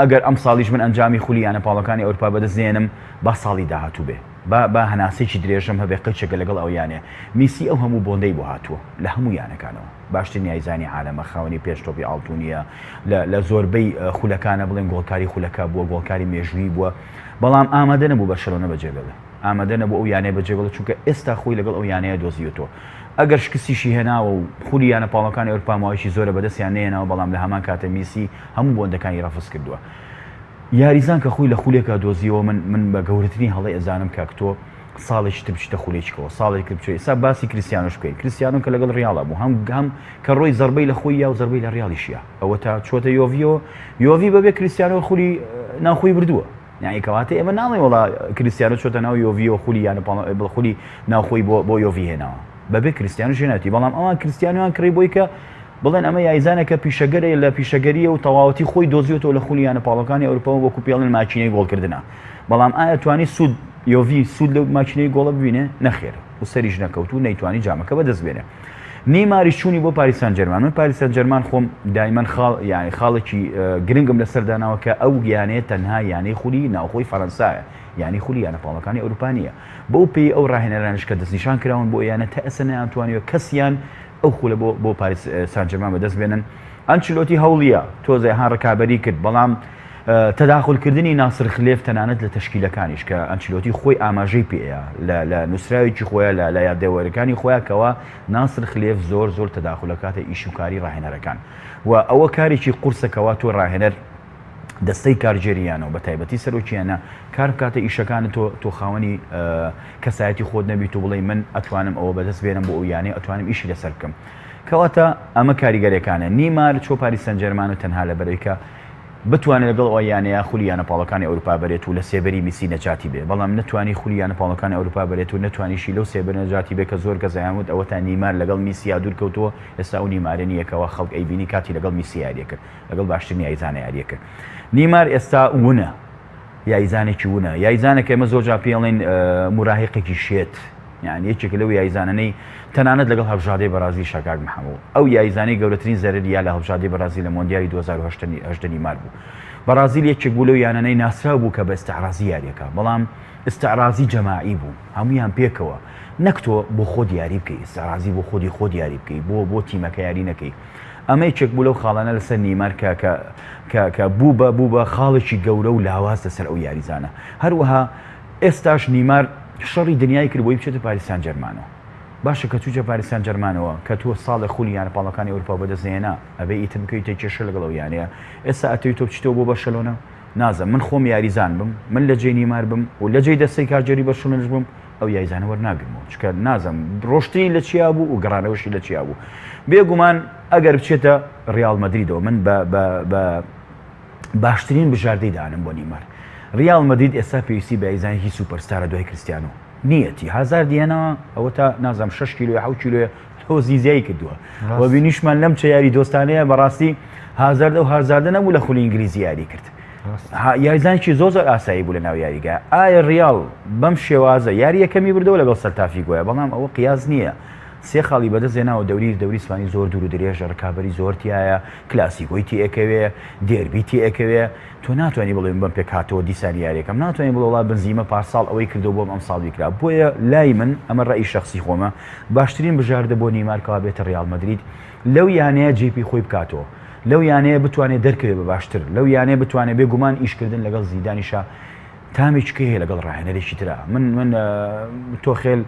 ئەگەر ئەمساڵیش من ئەنجامی خولی یانە پاڵەکانی ئەورپا بەدەست نێنم با ساڵی داهاتوو بێ، با با هەناسەیەکی درێژم هەبێ قیچێکە لەگەڵ ئەو یانەیە. میسی ئەو هەموو بۆندەی بۆ هاتووە لە هەموو یانەکانەوە، باشترین یاریزانی عالەمە، خاوەنی پێنج تۆپی ئاڵتونییە، لە لە زۆربەی خولەکانە بڵێن گۆڵکاری خولەکە بووە، گۆڵکاری مێژوویی بووە، بەڵام ئامادە نەبوو بەرشەلۆنە بەجێبێڵێ. ئامادە نەبوو ئەو یانەیە بەجێبێڵێت، چونکە ئێستا خۆی لەگەڵ ئەو یانەیە دۆزیوەتەوە. ئەگەر شکستیشی هێناوە و خولی یانە پاڵەکانی ئەورپا ماوەیەکی زۆرە بەدەستیان نەهێناوە، بەڵام لە هەمان کاتە میسی هەموو بۆندەکانی رەفز کردووە. یاریزان کە خۆی لە خولێکا دۆزیەوە من من بە گەورەترین هەڵەی ئەزانم کاک تۆ ساڵێکی تر بچیتە خولێکیکەوە ساڵێک تر بچێت ئێستا باسی کریستیانۆش بکەین کریستیانۆ کە لەگەڵ ریاڵا بوو هەم هەم کە ڕۆی زەربەی لە خۆی یا و زەربەی لە ریاڵیشیا ئەوە تا چۆتە یۆڤیەوە یۆڤی بەبێ کریستیانۆ خولی ناوخۆی بردووە یانی کەواتە ئێمە ناڵێین وەڵا کریستیانۆ چۆتە ناو یۆڤیەوە خولی یانە پاڵ خولی ناوخۆی بۆ بۆ یۆڤی هێناوە بەبێ کریستیانۆ ژێناتی بەڵام ئەوان کریستیانۆیان کڕی بۆی کە بڵێن ئەمە یایزانێکە پیشەگەرە لە پیشەگەریە و تەواوەتی خۆی دۆزیوەتەوە لە خولی یانە پاڵەکانی ئەوروپا وەکو پێڵێن ماکینەی گۆڵکردنە بەڵام ئایا توانی سوود یۆڤی سوود لەو ماکینەی گۆڵە ببینێ نەخێر و سەریش نەکەوت و نەیتوانی جامەکە بەدەست بێنێ نێیماریش چوونی بۆ پاریس سان جێرمان من پاریس سان جێرمان خۆم دایمەن خاڵ یانی خاڵێکی گرنگم لەسەر داناوە کە ئەو یانەیە تەنها یانەی خولی ناوخۆی فەرەنسایە یانی خولی یانە پاڵەکانی ئەوروپا نییە بەو پێی ئەو ڕاهێنەرانش کە دەستنیشان کراون بۆ یانە تا ئێستا نەیانتوانیوە کەسیان ئەو خولە بۆ بۆ پاریس سان جێرمان بەدەست بێنن ئەنچلۆتی هەوڵیە تۆزێ ها ڕکابەری کرد بەڵام تەداخولکردنی ناسر خلێف تەنانەت لە تەشکیلەکانیش کە ئەنچلۆتی خۆی ئاماژەی پێیە لە لە نووسراوێکی خۆیان لە لە یادەوەرەکانی خۆیان کەوا ناسر خلێف زۆر زۆر تەداخول ئەکاتە ئیش و کاری ڕاهێنەرەکان و ئەوە کارێکی قورسە کەوا تۆ ڕاهێنەر دەستەی کارگێریانەوە بە تایبەتی سەرۆکیانە کار بکاتە ئیشەکانت تۆ تۆ خاوەنی کەسایەتی خۆت نەبیت و بڵێ من ئەتوانم ئەوە بەدەست بێنم بۆ ئەو یانەیە ئەتوانم ئیشی لەسەر بکەم کەواتە ئەمە کاریگەریەکانە نیمار چۆ پاریس سەنجەرمان و تەنها لەبەرەوەی کە بتوانێت لەگەڵ ئەو یانەیە خولی یانە پاڵەکانی ئەوروپا بەرێت و لە سێبەری میسی نەجاتی بێ بەڵام نەتوانی خولی یانە پاڵەکانی ئەوروپا بەرێت و نەتوانیشی لەو سێبەر نەجاتی بێ کە زۆر کەس ئەیان وت ئەوەتا نیمار لەگەڵ میسیا دوور کەوتووە ئێستا ئەو نیمارە نییە کەوا خەڵک ئەیبینی کاتی لەگەڵ میسی یاریە کرد لەگەڵ باشترین یاریزانە یاریە کرد نیمار ئێستا ونە یاریزانێکی ونە یاریزانێک ئێمە زۆر جار پێی ئەڵێن موراهیقێکی شێت یانی یەکێکە لەو یاریزانانەی تەنانەت لەگەڵ هەڵبژاردەی بەرازیلیشا کاک محەموو ئەو یاریزانەی گەورەترین زەرەری یا لە هەڵبژاردەی بەرازیل لە مۆندیالی 2018 نیمار بوو. بەڕازیل یەکێک بوو لەو یانانەی ناسراو بوو کە بە ئیستعرازی یاریەکە بەڵام ئیستعرازی جەماعی بوو هەموویان پێکەوە نەک تۆ بۆ خۆت یاری بکەی ئیستعرازی بۆ خۆدی خۆت یاری بکەی بۆ بۆ تیمەکە یاری نەکەی ئەمە یەکێک بوو لەو خاڵانە لەسەر نیمار کە کە کە کە بوو بە بوو بە خاڵێکی گەورە و لاواز لەسەر ئەو یاریزانە هەروەها ئێستاش نیمار شەڕی دنیای کرد بۆی بچێتە پاریس سان جەرمانەوە باشە کە چوویتە پاریس سان جەرمانەوە کە تۆ ساڵێ خولی یانە پاڵەکانی ئەوروپا بەدەست نەهێنا ئەبێ ئیتر بکەویتە کێشە لەگەڵ ئەو یانەیە ئێستا ئەتەوی تۆ بچیتەوە بۆ بەرشەلۆنە نازم من خۆم یاریزان بم من لە جێی نیمار بم و لە جێی دەستەی کارگێری بەرشەلۆنەش بم ئەو یاریزانە وەرناگرمەوە چونکە نازم ڕۆشتنی لە چیا بوو و گەڕانەوەشی لە چیا بوو بێگومان ئەگەر بچێتە ڕیاڵ مەدریدەوە من بە بە بە باشترین بژاردەی دانم بۆ نیمار ڕیاڵ مەدرید ئێستا پێویستی بە یاریزانێکی سوپەرستارە دوای کریستیانۆ نیەتی هازاردی هێناوە ئەوە تا نازانم 6 کیلۆ 7 کیلۆیە هۆزی زیای کردووە و بینیشمان لەم چە یاری دۆستانەیە بەڕاستی هازارد ئەو هازاردە نەبوو لە خولی ئینگلیزی یاری کرد یاریزانێکی زۆر زۆر ئاسایی بوو لە ناو یاریگا ئایا ریاڵ بەم شێوازە یاری یەکەمی بردەوە لەگەڵ سەلتافیگۆیە بەڵام ئەوە قیاس نییە سێ خاڵی بەدەست هێناوە دەوری دەوری ئیسپانی زۆر دوور و درێژە ڕکابەری زۆر تایە کلاسیکۆی تێکەوێ دێربی تێکەوێ تۆ ناتوانانی بڵێ بەم پێکهاتەوە دیسان یاریەکەم ناتوانانی بڵێ وڵا بنزیمە پارساڵ ئەوەی کردو بۆم ئەمساڵ بیکرا بۆیە لای من ئەمە ڕەئی شخصی خۆمە باشترین بژاردە بۆ نیمار کەوا بێتە ڕیاڵ مەدرید لەو یانەیە جێ پێی خۆی بکاتەوە لەو یانەیە بتوانێت دەرکەوێت بە باشتر لەو یانەیە بتوانێت بێگومان ئیشکردن لەگەڵ زیدانیشا تامێکی هەیە لەگەڵ ڕاهێنەرێکی ترا من من تۆخێل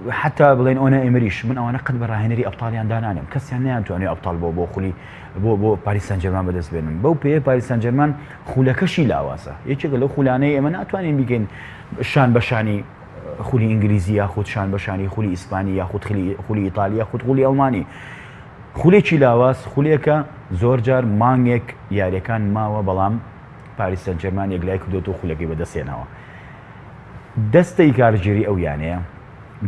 حتا بڵێن ئۆنا ئێمریش من ئەوانە قەت بە ڕاهێنەری ئەبتاڵیان دانانێم کەسیان نیانتوانێت ئەبتاڵ بۆ بۆ خولی بۆ بۆ پاریس سانجێرمان بەدەست بێنن بەو پێ پاریس سانجێرمان خولەکەشی لاوازە یەکێکە لەو خولانەی ئێمە ناتوانین بیکەین شان بە شانی خولی ئینگلیزی یاخود شان بە شانی خولی ئیسپانی یاخود خولی ئیتالی یاخود خولی ئەڵمانی خولێکی لاواز خولێکە زۆر جار مانگێک یاریەکان ماوە بەڵام پاریس سانجێرمان یەکلای کردوەوە خولەکەی بەدەستێنەوە دەستەی کارگێری ئەو یانەیە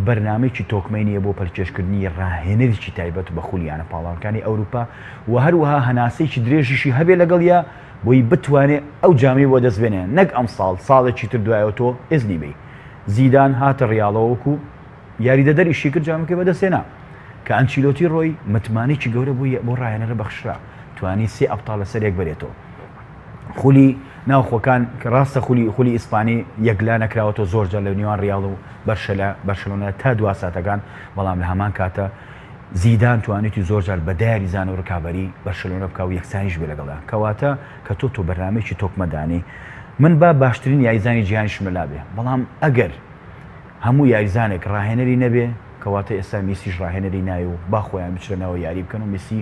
بەرنامەیەکی تۆکمەی نییە بۆ پەلکێشکردنی راهێنەرێکی تایبەت بە خولی یانە پاڵەوانەکانی ئەوروپا و هەروەها هەناسەیەکی درێژیشی هەبێ لەگەڵیا بۆی بتوانێ ئەو جامەی بۆ دەست بێنێ نەک ئەمساڵ ساڵێکی تر دوایەوە تۆ ئیزنی بەی زیدان هاتە ڕیاڵەوە وەکو یاریدەدەر ئیشی کرد جامەکەی بەدەستهێنا کە ئەنچیلۆتی ڕۆی متمانەیەکی گەورە بۆ بۆ ڕاهێنەرە بەخشرا توانی سێ ئەبتاڵ لەسەر یەک بەرێتەوە خولی ناوخۆکان کە ڕاستە خولی خولی ئیسپانی یەکلا نەکراوەتەوە زۆر جار لە نێوان ڕیاڵ و بەرشەلە بەرشەلۆنە تا دوا ساتەکان بەڵام لە هەمان کاتە زیدان توانیتی زۆر جار بە دە یاریزان و ڕکابەری بەرشەلۆنە بکا و یەکسانیش بێ لەگەڵیان کەواتە کە تۆ تۆ بەرنامەیەکی تۆکمە دانی من با باشترین یاریزانی جیهانیشم لەلا بێ بەڵام ئەگەر هەموو یاریزانێک ڕاهێنەری نەبێ کەواتە ئێستا میسیش ڕاهێنەری نایە و با خۆیان بچنە ناوە یاری بکەن و میسی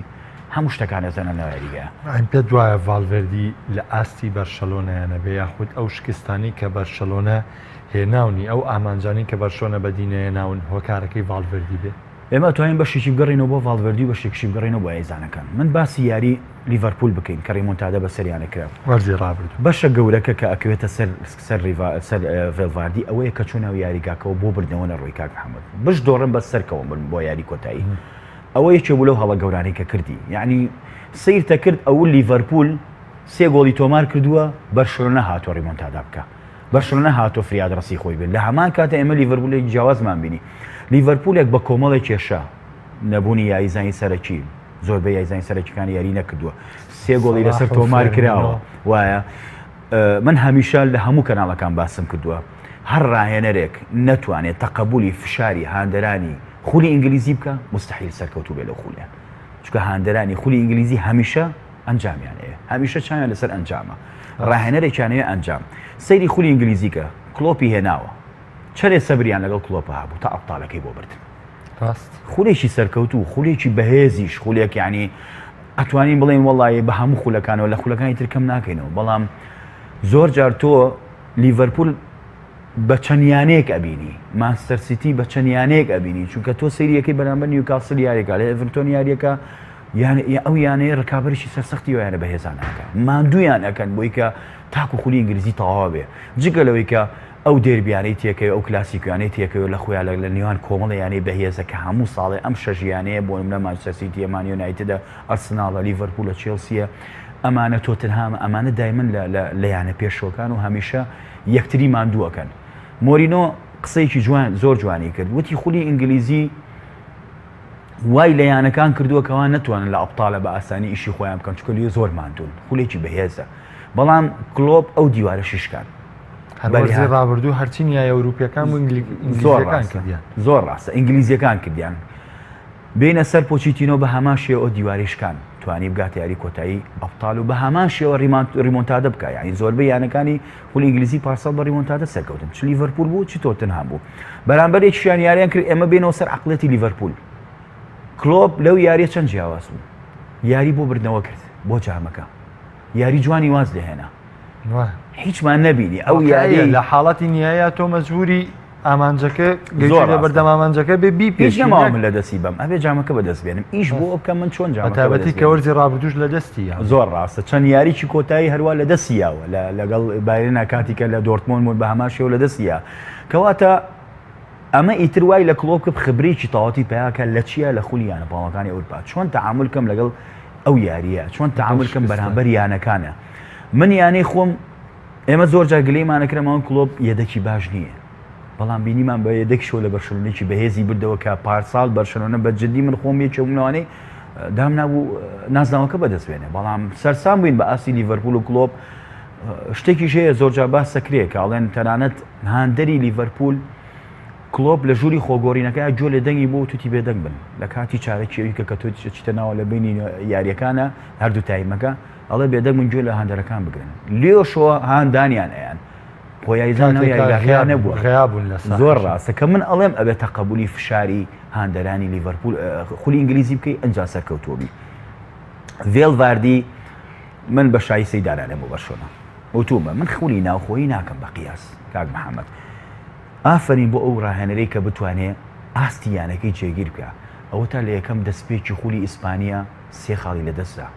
هەموو شتەکان ئەزانە ناو یاریگایە. ئەم پێت وایە ڤالڤێردی لە ئاستی بەرشەلۆنەیا نەبێ یاخود ئەو شکستانەی کە بەرشەلۆنە هێناونی ئەو ئامانجانەی کە بەرشۆنە بەدی نەیەناون هۆکارەکەی ڤالڤێردی بێ؟ ئێمە ئەتوانین بەشێکی بگەڕێینەوە بۆ ڤالڤێردی و بەشێکیشی بگەڕێینەوە بۆ یاریزانەکان. من باسی یاری لیڤەرپوول بکەین کە ڕیمۆنتادا بەسەریانە کرا. وەرزی ڕابردوو. بەشە گەورەکە کە ئەکەوێتە سەر سەر ریڤا سەر ڤێلڤاردی ئەوەیە کە چۆن ناو یاریگاکەوە بۆ بردنەوە نەڕۆی کاک محەممەد. بشدۆڕن بەس سەرکەوە بن بۆ یاری کۆتایی. ئەوە یەکێ بوو لەو هەڵە گەورانەی کە کردی. یەعنی سەیرتە کرد ئەو لیڤەرپوول سێ گۆڵی تۆمار کردووە بەرشلۆنە هاتووە ڕیمۆنتادا بکا. بەرشلۆنە هاتووە فریادڕەسی خۆی بێت، لە هەمان کاتە ئێمە لیڤەرپوولێکی جیاوازمان بینی، لیڤەرپوولێک بە کۆمەڵێک کێشە، نەبوونی یاریزانی سەرەکی، زۆربەی یاریزانی سەرەکیەکانی یاری نەکردووە، سێ گۆڵی لەسەر تۆمار کراوە، وایە من هەمیشە لە هەموو کەناڵەکان باسم کردووە، هەر ڕاهێنەرێک نەتوانێت تەقەبولی فشاری هاندەرانی خولی ئینگلیزی بکە، مستحیل سەرکەوتوو بێ لەو خولە، چونکە هاندەرانی خولی ئینگلیزی هەمیشە ئەنجامیان ئەوێ هەمیشە چاویان لەسەر ئەنجامە ڕاهێنەرێکیان ئەوێ ئەنجام سەیری خولی ئینگلیزی کە کلۆپی هێناوە چەرێ سەبریان لەگەڵ کلۆپە هەبوو تا ئەبتالەکەی بۆ بردن ڕاست خولێکی سەرکەوتوو خولێکی بەهێزیش خولێک یعنی ئەتوانین بڵێن وەڵی بە هەموو خولەکانەوە لە خولەکانی تر کەم ناکەینەوە بەڵام زۆر جار تۆ لیڤەرپول بە چەند یانەیەک ئەبینی مانچستەر سیتی بە چەند یانەیەک ئەبینی چونکە تۆ سەیریەکەی بەرامبەر نیوکاسل یاریەکە لە ئێڤرتۆن یاریەکە یان ئەو یانەیە ڕکابەرێکی سەرسەختی ئەو یانە بەهێزانە ئەکا ماندوویان ئەکەن بۆی کە تاکو خولی ئینگلیزی تەواو بێ جگە لەوەی کە ئەو دێربیانەی تێکەوێ ئەو کلاسیکیانەی تێکەوێ لە خۆیان لە نێوان کۆمەڵە یانەی بەهێزە کە هەموو ساڵێ ئەم شەش یانەیە بۆ نمونە مانچستەر سیتیە مان یونایتدە ئەرسناڵە لیڤەرپوولە چێڵسیە ئەمانە تۆتنهامە ئەمانە دایمن لە یانە پێشەوەکان و هەمیشە یەکتری ماندووەکەن مۆرینۆ قسەیەکی جوان زۆر جوانی کرد وتی خولی ئینگلیزی وای لە یانەکان کردووە کەوا نەتوانن لە ئەبتالە بە ئاسانی ئیشی خۆیان بکەن چونکە لێ زۆر ماندوون خولێکی بەهێزە. بەڵام کلۆپ ئەو دیوارەشی شکان. هەر وەرزی ڕابردوو هەرچی نیای ئەوروپیەکان بوو ئینگلیزیەکان کردیان. زۆر ڕاستە ئینگلیزیەکان کردیان. بێینە سەر پۆچیتینۆ بە هەمان شێوە ئەو دیوارەی شکان توانی بگاتە یاری کۆتایی ئەبتال و بە هەمان شێوە ریمۆنتادە بکە یعنی زۆربەی یانەکانی خولی ئینگلیزی پارساڵ بە ریمۆنتادە سەرکەوتن چ لیڤەرپول بوو چ تۆتنهام بوو بەرامبەر یەکیان یاریان کرد ئێمە بێنەوە سەر عقلێتی لیڤەرپول کلۆپ لەو یاریە چەند جیاواز بوو یاری بۆ بردنەوە کرد بۆ جامەکە یاری جوانی واز لێهێنا هیچمان نەبینی ئەو یاریە لە حاڵەتی نیایە تۆ مەجبوری ئامانجەکە زۆر لە بەردەم ئامانجەکە بێ بی پێش نەماوە من لە دەستی بەم ئەبێ جامەکە بەدەست بێنم ئیش بۆ بکەم من چۆن جامەکە بەتایبەتی کە وەرزی ڕابردووش لە دەستی یاوە زۆر ڕاستە چەند یاریی کۆتایی هەروا لە دەستی یاوە لەگەڵ بایرنا کاتی کە لە دۆرتمۆند بوون بە هەمان شێوە لە دەستی یا کەواتە ئەمە ئیتر وای لە کلۆپ کرد خبرێکی تەواوەتی پەیا کە لە چییە لە خولی یانە پاڵەکانی ئەوروپا چۆن تەعامول کەم لەگەڵ ئەو یارییە چۆن تەعامول کەم بەرامبەر یانەکانە من یانەی خۆم ئێمە زۆر جار گلەیمان ئەکرا ماون کلۆپ یەدەکی باش نییە بەڵام بینیمان بە یەدەکیشەوە لە بەرشەلۆنێکی بەهێزی بردەوە کە پارساڵ بەرشەلۆنە بە جدی من خۆم یەکێک بووم لەوانەی دامنابوو نازناوەکە بەدەست بێنێ بەڵام سەرسام بووین بە ئاستی لیڤەرپول و کلۆپ شتێکیش هەیە زۆر جار باس دەکرێ کە ئەڵێن تەنانەت هاندەری لیڤەرپول کلۆپ لە ژووری خۆگۆڕینەکە گوێ لە دەنگی بۆ توتی بێدەنگ بن لە کاتی چارەکی ئەوی کە کە تۆ چیتە ناوە لە بینی یاریەکانە هەردوو تایمەکە ئەڵێ بێدەنگ بن گوێ لە هاندەرەکان بگرن لێشەوە هاندانیان ئەیان خۆ یاریزان ناو یاریگاکەیان نەبووە غیابون لە ساحەکە. زۆر ڕاستە کە من ئەڵێم ئەبێ تەقەبولی فشاری هاندەرانی لیڤەرپول خولی ئینگلیزی بکەی ئەنجا سەرکەوتووە بی ڤێل ڤاردی من بە شایستەی دانانێم بۆ بەرشۆنە وتومە من خولی ناوخۆیی ناکەم بە قیاس کاک محەممەد ئافرین بۆ ئەو ڕاهێنەرەی کە بتوانێ ئاستی یانەکەی جێگیر بکە ئەوە تا لە یەکەم دەستپێکی خولی ئیسپانیا سێ خاڵی لەدەستدا.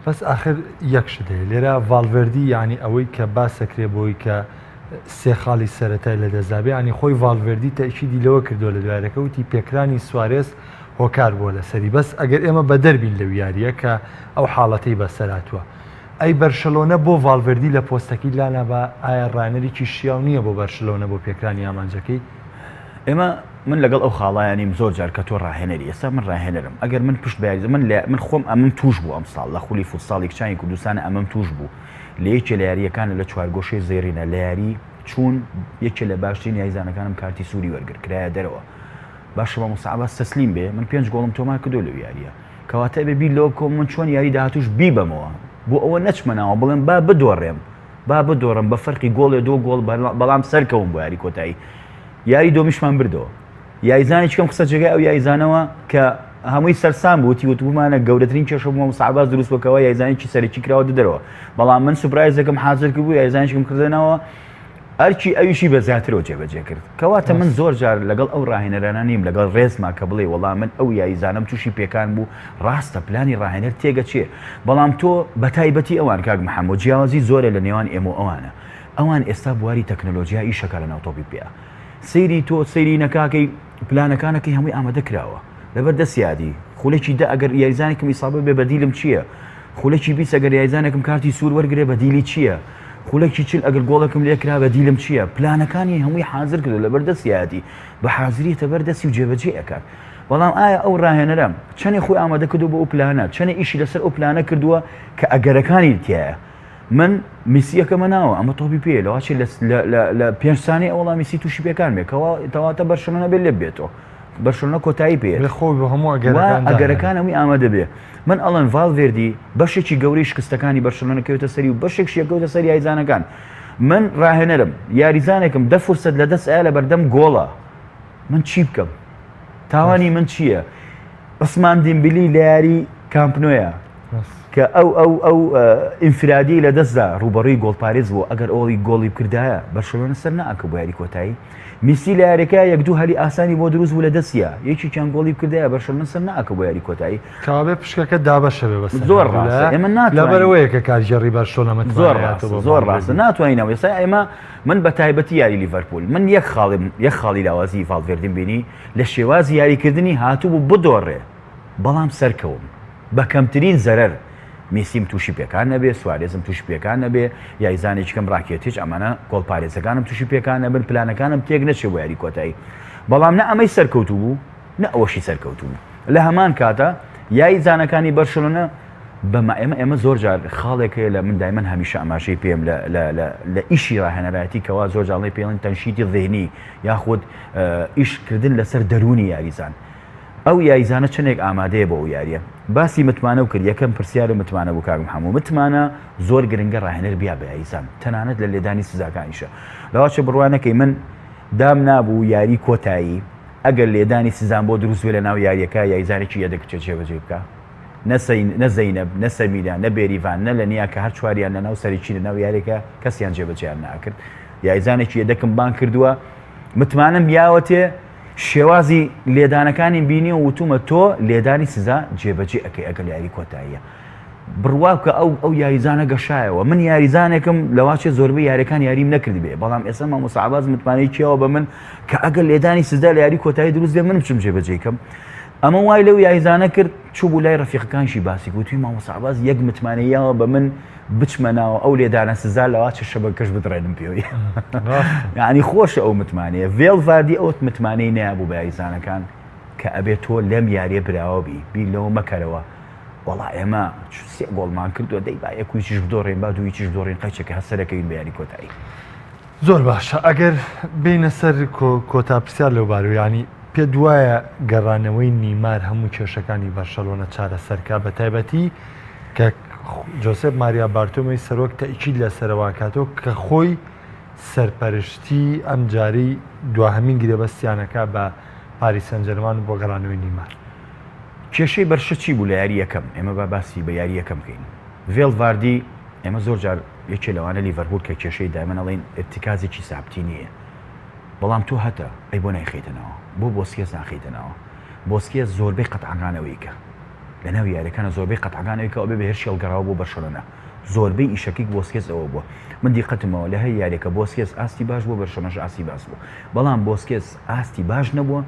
بەس ئاخر یەک شت هەیە لێرە ڤالڤێردی یانی ئەوەی کە باسەکرێ بۆی کە سێ خاڵی سەرەتای لەدەستدابێ یانی خۆی ڤالڤێردی تەئکیدی لەوە کردووە لە دوایەکە وتی پێکرانی سوارێز هۆکار بووە لەسەری بەس ئەگەر ئێمە بەدەر بین لەو یارییە کە ئەو حاڵەتەی بەسەراتوە ئەی بەرشەلۆنە بۆ ڤالڤێردی لە پۆستەکەی لانابا ئایا ڕانەرێکی شیاو نییە بۆ بەرشلۆنە بۆ پێکرانی ئامانجەکەی؟ ئێمە من لەگەڵ ئەو خاڵایانیم زۆر جار کە تۆ ڕاهێنەری ئێستا من ڕاهێنەرم ئەگەر من پشت بە یاریزان من لە من خۆم ئەمەم توش بوو ئەمساڵ لە خولی فوتساڵی کچانی کوردستان ئەمەم توش بوو لە یەکێ لە یارییەکان لە چوارگۆشەی زێڕینە لە یاری چوون یەکێ لە باشترین یاریزانەکانم کارتی سووری وەرگر کرایە دەرەوە باشە مامۆستا عەباس تەسلیم بێ من پێنج گۆڵم تۆمار کردو لەو یارییە کەواتە ئەبێ بیر لەوە بکەم من چۆن یاری داهاتووش بیبەمەوە بۆ ئەوە نەچمە ناوە بڵێم با بدۆڕێم با بدۆڕم بە فەرقی گۆڵێ دو گۆڵ بەڵام سەرکەوم بۆ یاری کۆتایی یاری دۆمیشمان بردەوە یاریزانێکی کەم خستە جێگای ئەو یاریزانەوە کە هەمووی سەرسام بوو وتی وتبوومانە گەورەترین کێشە بوو مامۆستا عەباس دروست بووە کەوا یاریزانێکی سەرەکی کراوەتە دەرەوە بەڵام من سوپرایزێکم حازر کردبوو یاریزانێکم کردە ناوە ئەرکی ئەویشی بە زیاترەوە جێبەجێ کرد کەواتە من زۆر جار لەگەڵ ئەو ڕاهێنەرانە نیم لەگەڵ ڕێزما کە بڵێ وەڵا من ئەو یاریزانم تووشی پێکان بوو ڕاستە پلانی ڕاهێنەر تێگەچێ بەڵام تۆ بەتایبەتی ئەوان کاک محەممەد جیاوازی زۆرە لە نێوان ئێمە و ئەوانە ئەوان ئێستا بواری تەکنەلۆجیا ئیشەکە لە ناو تۆپی پێ سەیری تۆ سەیری نەکاکەی پلانەکانەکەی هەمووی ئامادە کراوە لەبەر دەست یادی خولەکی دە ئەگەر یاریزانێکم ئیسابە بێ بەدیلم چییە؟ خولەکی 20 ئەگەر یاریزانێکم کارتی سوور وەرگێ بەدیلی چییە؟ خولەکی 40 ئەگەر گۆڵێکم لێکرا بەدیلم چییە؟ پلانەکانی هەمووی حاضر کردو لەبەر دەست یادی بە حاضریتە بەر دەستی و جێبەجێ ئەکات بەڵام ئایا ئەو ڕاهێنەرە چەنێ خۆی ئامادە کردو بۆ ئەو پلانە چەنێ ئیشی لەسەر ئەو پلانە کردووە کە ئەگەرەکانی تایە من میسیەکەمە ناوە ئەمە تۆپی پێ لەواچێ لە پێنج سانی ئەوڵا میسی تووشی پێکان بێ کەوا تەواتە بەرشلۆنە بێ لێ بێتەوە بەرشلۆنە کۆتایی پێ خۆ هەموو ئەگەرەکان ئەگەرەکان هەمووی ئامادە بێ من ئەڵێن ڤالڤێردی بەشێکی گەورەی شکستەکانی بەرشلۆنە کەوتە سەری و بەشێک شێکەوتە سەر یاریزانەکان من ڕاهێنەرم یاریزانێکم دە فرسەت لە دەست ئایا لە بەردەم گۆڵە من چی بکەم تاوانی من چییە؟ عوسمان دیمبلی لە یاری کامپنۆیە کە ئەو ئەو ئەو ئینفرادی لە دەستدا ڕوبەڕووی گۆڵپارێز بوو ئەگەر ئەوڵی گۆڵی بکردایە بەرشلۆنە سەر ناکە بۆ یاری کۆتایی میسی لە یاریەکە یەک دوو هەلی ئاسانی بۆ دروست بوو لە دەستیا یەکێکیان گۆڵی بکردایە بەرشلۆنە سەر ناکە بۆ یاری کۆتایی کەوابێ پشکەکە دابەشە بێ بەسەر زۆر ڕاستە ئێمە ناتوانین لەبەرئەوەیە کە کارگێڕی بەرشلۆنە زۆر ڕاستە زۆر ڕاستە ناتوانینەوە ئێستا ئێمە من بە تایبەتی یاری لیڤەرپول من یەک خاڵیم یەک خاڵی لاوازی ڤاڵڤێردیم بینی لە شێوازی یاریکردنی هاتووبوو بدۆڕێ بەڵام سەرکەوم بە کەمترین زەرەر میسیم تووشی پێکان نەبێ سوارێزم تووشی پێکان نەبێ یاریزانێکی کەم ڕاکێتیچ ئەمانە گۆڵپارێزەکانم تووشی پێکان نەبن پلانەکانم تێک نەچێ بۆ یاری کۆتایی بەڵام نە ئەمەی سەرکەوتوو بوو نە ئەوەشی سەرکەوتوو بوو لە هەمان کاتە یاریزانەکانی بەرشلۆنە بەمە ئێمە ئێمە زۆر جار خاڵێک هەیە لە من دایمەن هەمیشە ئاماژەی پێم لە لە لە لە ئیشی ڕاهێنەرایەتی کەوا زۆر جاڵی پێڵن تەنشیتی ذهنی یاخود ئیشکردن لەسەر دەروونی یاریزان ئەو یاریزانە چەندێک ئامادەیە بۆ ئەو یاریە باسی متمانە و کرد یەکەم پرسیارە متمانە بوو کاک محەممو متمانە زۆر گرنگە ڕاهێنەر بیا بە یاریزان تەنانەت لە لێدانی سزاکانیشە لەواچە بڕوا نەکەی من دام نابوو یاری کۆتایی ئەگەر لێدانی سزان بۆ دروست بێ لە ناو یاریەکە یاریزانێکی یەدەک بچێت جێبەجێ بکە نە زەینەب، نە سەمیرە، نە بێریڤان، نە لەنیا کە هەر چواریان لە ناو سەرەکی لە ناو یاریەکە کەسیان جێبەجێیان نەئەکرد. یاریزانێکی یەدەکم بانگ کردووە، متمانەم یاوەتێ، شێوازی لێدانەکانیم بینیوە وتومە تۆ لێدانی سزا جێبەجێ ئەکەی ئەگەر یاری کۆتاییە. بڕوا بکە ئەو ئەو یاریزانە گەشایەوە. من یاریزانێکم لەواچێ زۆربەی یاریەکان یاریم نەکردبێ، بەڵام ئێستا مامۆستا عەباس متمانەی کێوە بە من کە ئەگەر لێدانی سزا لە یاری کۆتایی دروست بێ من بچم جێبەجێی کەم. ئەمە وای لەو یاریزانە کرد چوو بوو لای ڕەفیقەکانیشی باسی گوتوی مامۆستا عەباس یەک متمانەی یاوە بە من بچمە ناوە ئەو لێدانە سزا لەوا چ شەبەکەش بدڕێنم پێوەی یعنی خۆشە ئەو متمانەیە ڤێڵ ڤاردی ئەوت متمانەی نەیابوو بە یاریزانەکان کە ئەبێت تۆ لەم یاریە براوە بی بیر لەوە مەکەرەوە وەڵا ئێمە سێ گۆڵمان کردووە دەی با یەک و هیچیش بدۆڕین با دوو هیچیش بدۆڕین قەیچەکە هەر سەرەکەوین بە یاری کۆتایی. زۆر باشە ئەگەر بێینە سەر کۆتا پرسیار لەو بارەوە یانی پێت وایە گەڕانەوەی نیمار هەموو کێشەکانی بەرشەلۆنە چارەسەرکا بە تایبەتی کە جۆسێپ ماریا بارتۆمەی سەرۆک تەئکید لەسەرەوە کاتەوە کە خۆی سەرپەرشتی ئەم جارەی دواهەمین گرێبەستیانەکە بە پاریس سانجێرمان بۆ گەڕانەوەی نیمار. کێشەی بەرشە چی بوو لە یاری یەکەم؟ ئێمە با باسی بە یاری یەکەم بکەین. ڤێڵ ڤاردی ئێمە زۆر جار یەکێ لەوانە لیڤەرپوول کە کێشەی دایمەن ئەڵێین ئیرتیکازێکی سابتی نییە بەڵام تۆ هەتە ئەی بۆ نایخەیتە ناوە بۆ بۆسکێس ناخەیتە ناوە بۆسکێس زۆربەی قەتعەکان ئەوەی کە لەناو یاریەکانە زۆربەی قەتعەکان ئەوی کە ئەبێ بە هێرشی هەڵگەڕاوە بۆ بەرشەلۆنە زۆربەی ئیشەکەی بۆسکێس ئەوە بووە من دیقەتمەوە لە هەر یاریەکە بۆسکێس ئاستی باش بووە بەرشەلۆنەش ئاستی باس بوو بەڵام بۆسکێس ئاستی باش نەبووە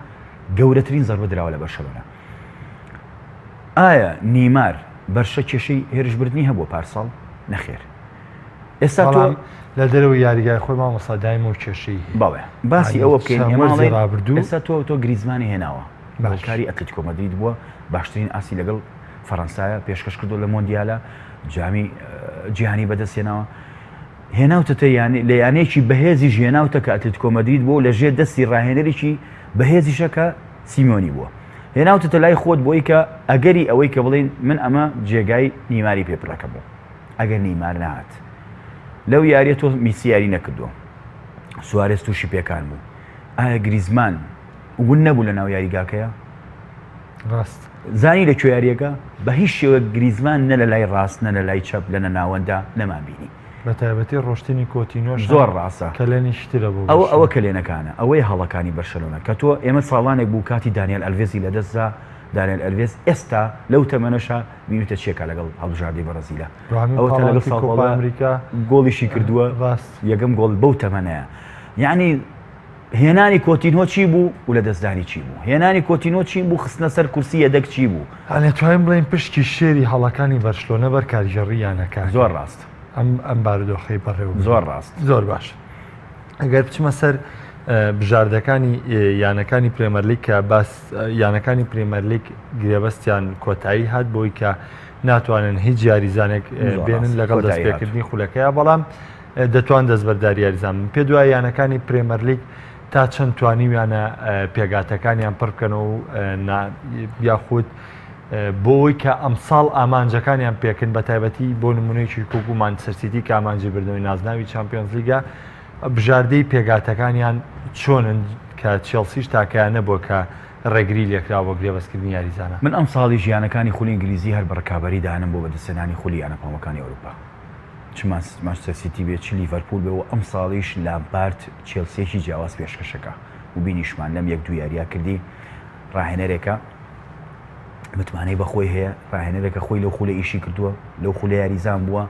گەورەترین زەربە دراوە لە بەرشەلۆنە ئایا نیمار بەرشە کێشەی هێرشبردنی هەبووە پارساڵ؟ نەخێر. ئێستا تۆ لە دەرەوەی یاریگای خۆی مامۆستا دایمە و کێشەی هەیە. بەڵێ باسی ئەوە بکەین ئێمە ئەڵێین ڕابردوو ئێستا تۆ تۆ گریزمانی هێناوە گۆڵکاری ئەتلەتیکۆ مەدرید بووە باشترین ئاستی لەگەڵ فەرەنسایە پێشکەش کردو لە مۆندیالە جامی جیهانی بەدەست هێناوە هێناوتەتە یانە لە یانەیەکی بەهێزیش هێناوتە کە ئەتلەتیکۆ مەدرید بووە و لە ژێر دەستی ڕاهێنەرێکی بەهێزیشە کە سیمیۆنی بووە هێناوتەتە لای خۆت بۆی کە ئەگەری ئەوەی کە بڵێین من ئەمە جێگای نیماری پێ پڕەکەم و ئەگەر نیمار نەهات لەو یاریە تۆ میسی یاری نەکردووە سوارێز تووشی پێکان بوو ئایا گریزمان ون نەبوو لە ناو یاریگاکەیە ڕاست زانی لە کوێ یاریەکە بە هیچ شێوەیەک گریزمان نە لە لای ڕاست نە لە لای چەپ لە نە ناوەندا نەمان بینی بە تایبەتی ڕۆشتنی کۆتینۆش زۆر ڕاستە کەلێنیشی ترە بۆ ئەوە ئەوە کەلێنەکانە ئەوەی هەڵەکانی بەرشەلۆنە کە تۆ ئێمە ساڵانێک بوو کاتی دانیال ئەلڤێزی لەدەستدا دانیال ئەلڤێز ئێستا لەو تەمەنەشا بینیتە چیەکا لەگەڵ هەڵبژاردەی بەڕازیلە ئەوەتا لەگەڵ ساوپاولۆ ئەمریکا گۆڵیشی کردووە ڕاست یەکەم گۆڵ بەو تەمەنەیە یعنی هێنانی کۆتینهۆ چی بوو و لە دەستدانی چی بوو هێنانی کۆتینۆ چی بوو خستنە سەر کورسی یەدەک چی بوو ئەنێ توانین بڵێین پشکی شێری هەڵەکانی بەرشلۆنە بەر کارگێڕی یانەکە زۆر ڕاست ئەم ئەم بارودۆخەی بەڕێوە زۆر ڕاست زۆر باش ئەگەر بچمە سەر بژاردەکانی یانەکانی پرێمەرلیگ کە باس یانەکانی پرێمەرلیگ گرێبەستیان کۆتایی هات بۆی کە ناتوانن هیچ یاریزانێک بێنن لەگەڵ دەستپێکردنی خولەکەیە بەڵام دەتوان دەستبەرداری یاریزان بن پێ دوای یانەکانی پرێمەرلیگ تا چەند توانیویانە پێگاتەکانیان پڕ بکەنەوە و یاخود بۆ ئەوەی کە ئەمساڵ ئامانجەکانیان پێکن بە تایبەتی بۆ نمونەیەکی کوک و مانچستەر سیتی کە ئامانجی بردنەوەی نازناوی چامپیۆنزلیگە بژاردەی پێگاتەکانیان چۆنن کە چێڵسیش تاکەیان نەبووە کە ڕێگری لێکراوە بۆ گرێبەستکردنی یاریزانان. من ئەمساڵیش یانەکانی خولی ئینگلیزی هەر بە ڕکابەری دانم بۆ بەدەستهێنانی خولی یانە پاڵەکانی ئەوروپا چ مانچستەر سیتی بێ چ لیڤەرپوول بێ و ئەمساڵیش لامپارد چێڵسییەکی جیاواز پێشکەشەکا و بینیشمان لەم یەک دوو یارییە کردی ڕاهێنەرێکە متمانەی بەخۆی هەیە ڕاهێنەرێکە خۆی لەو خولە ئیشی کردووە لەو خولە یاریزان بووە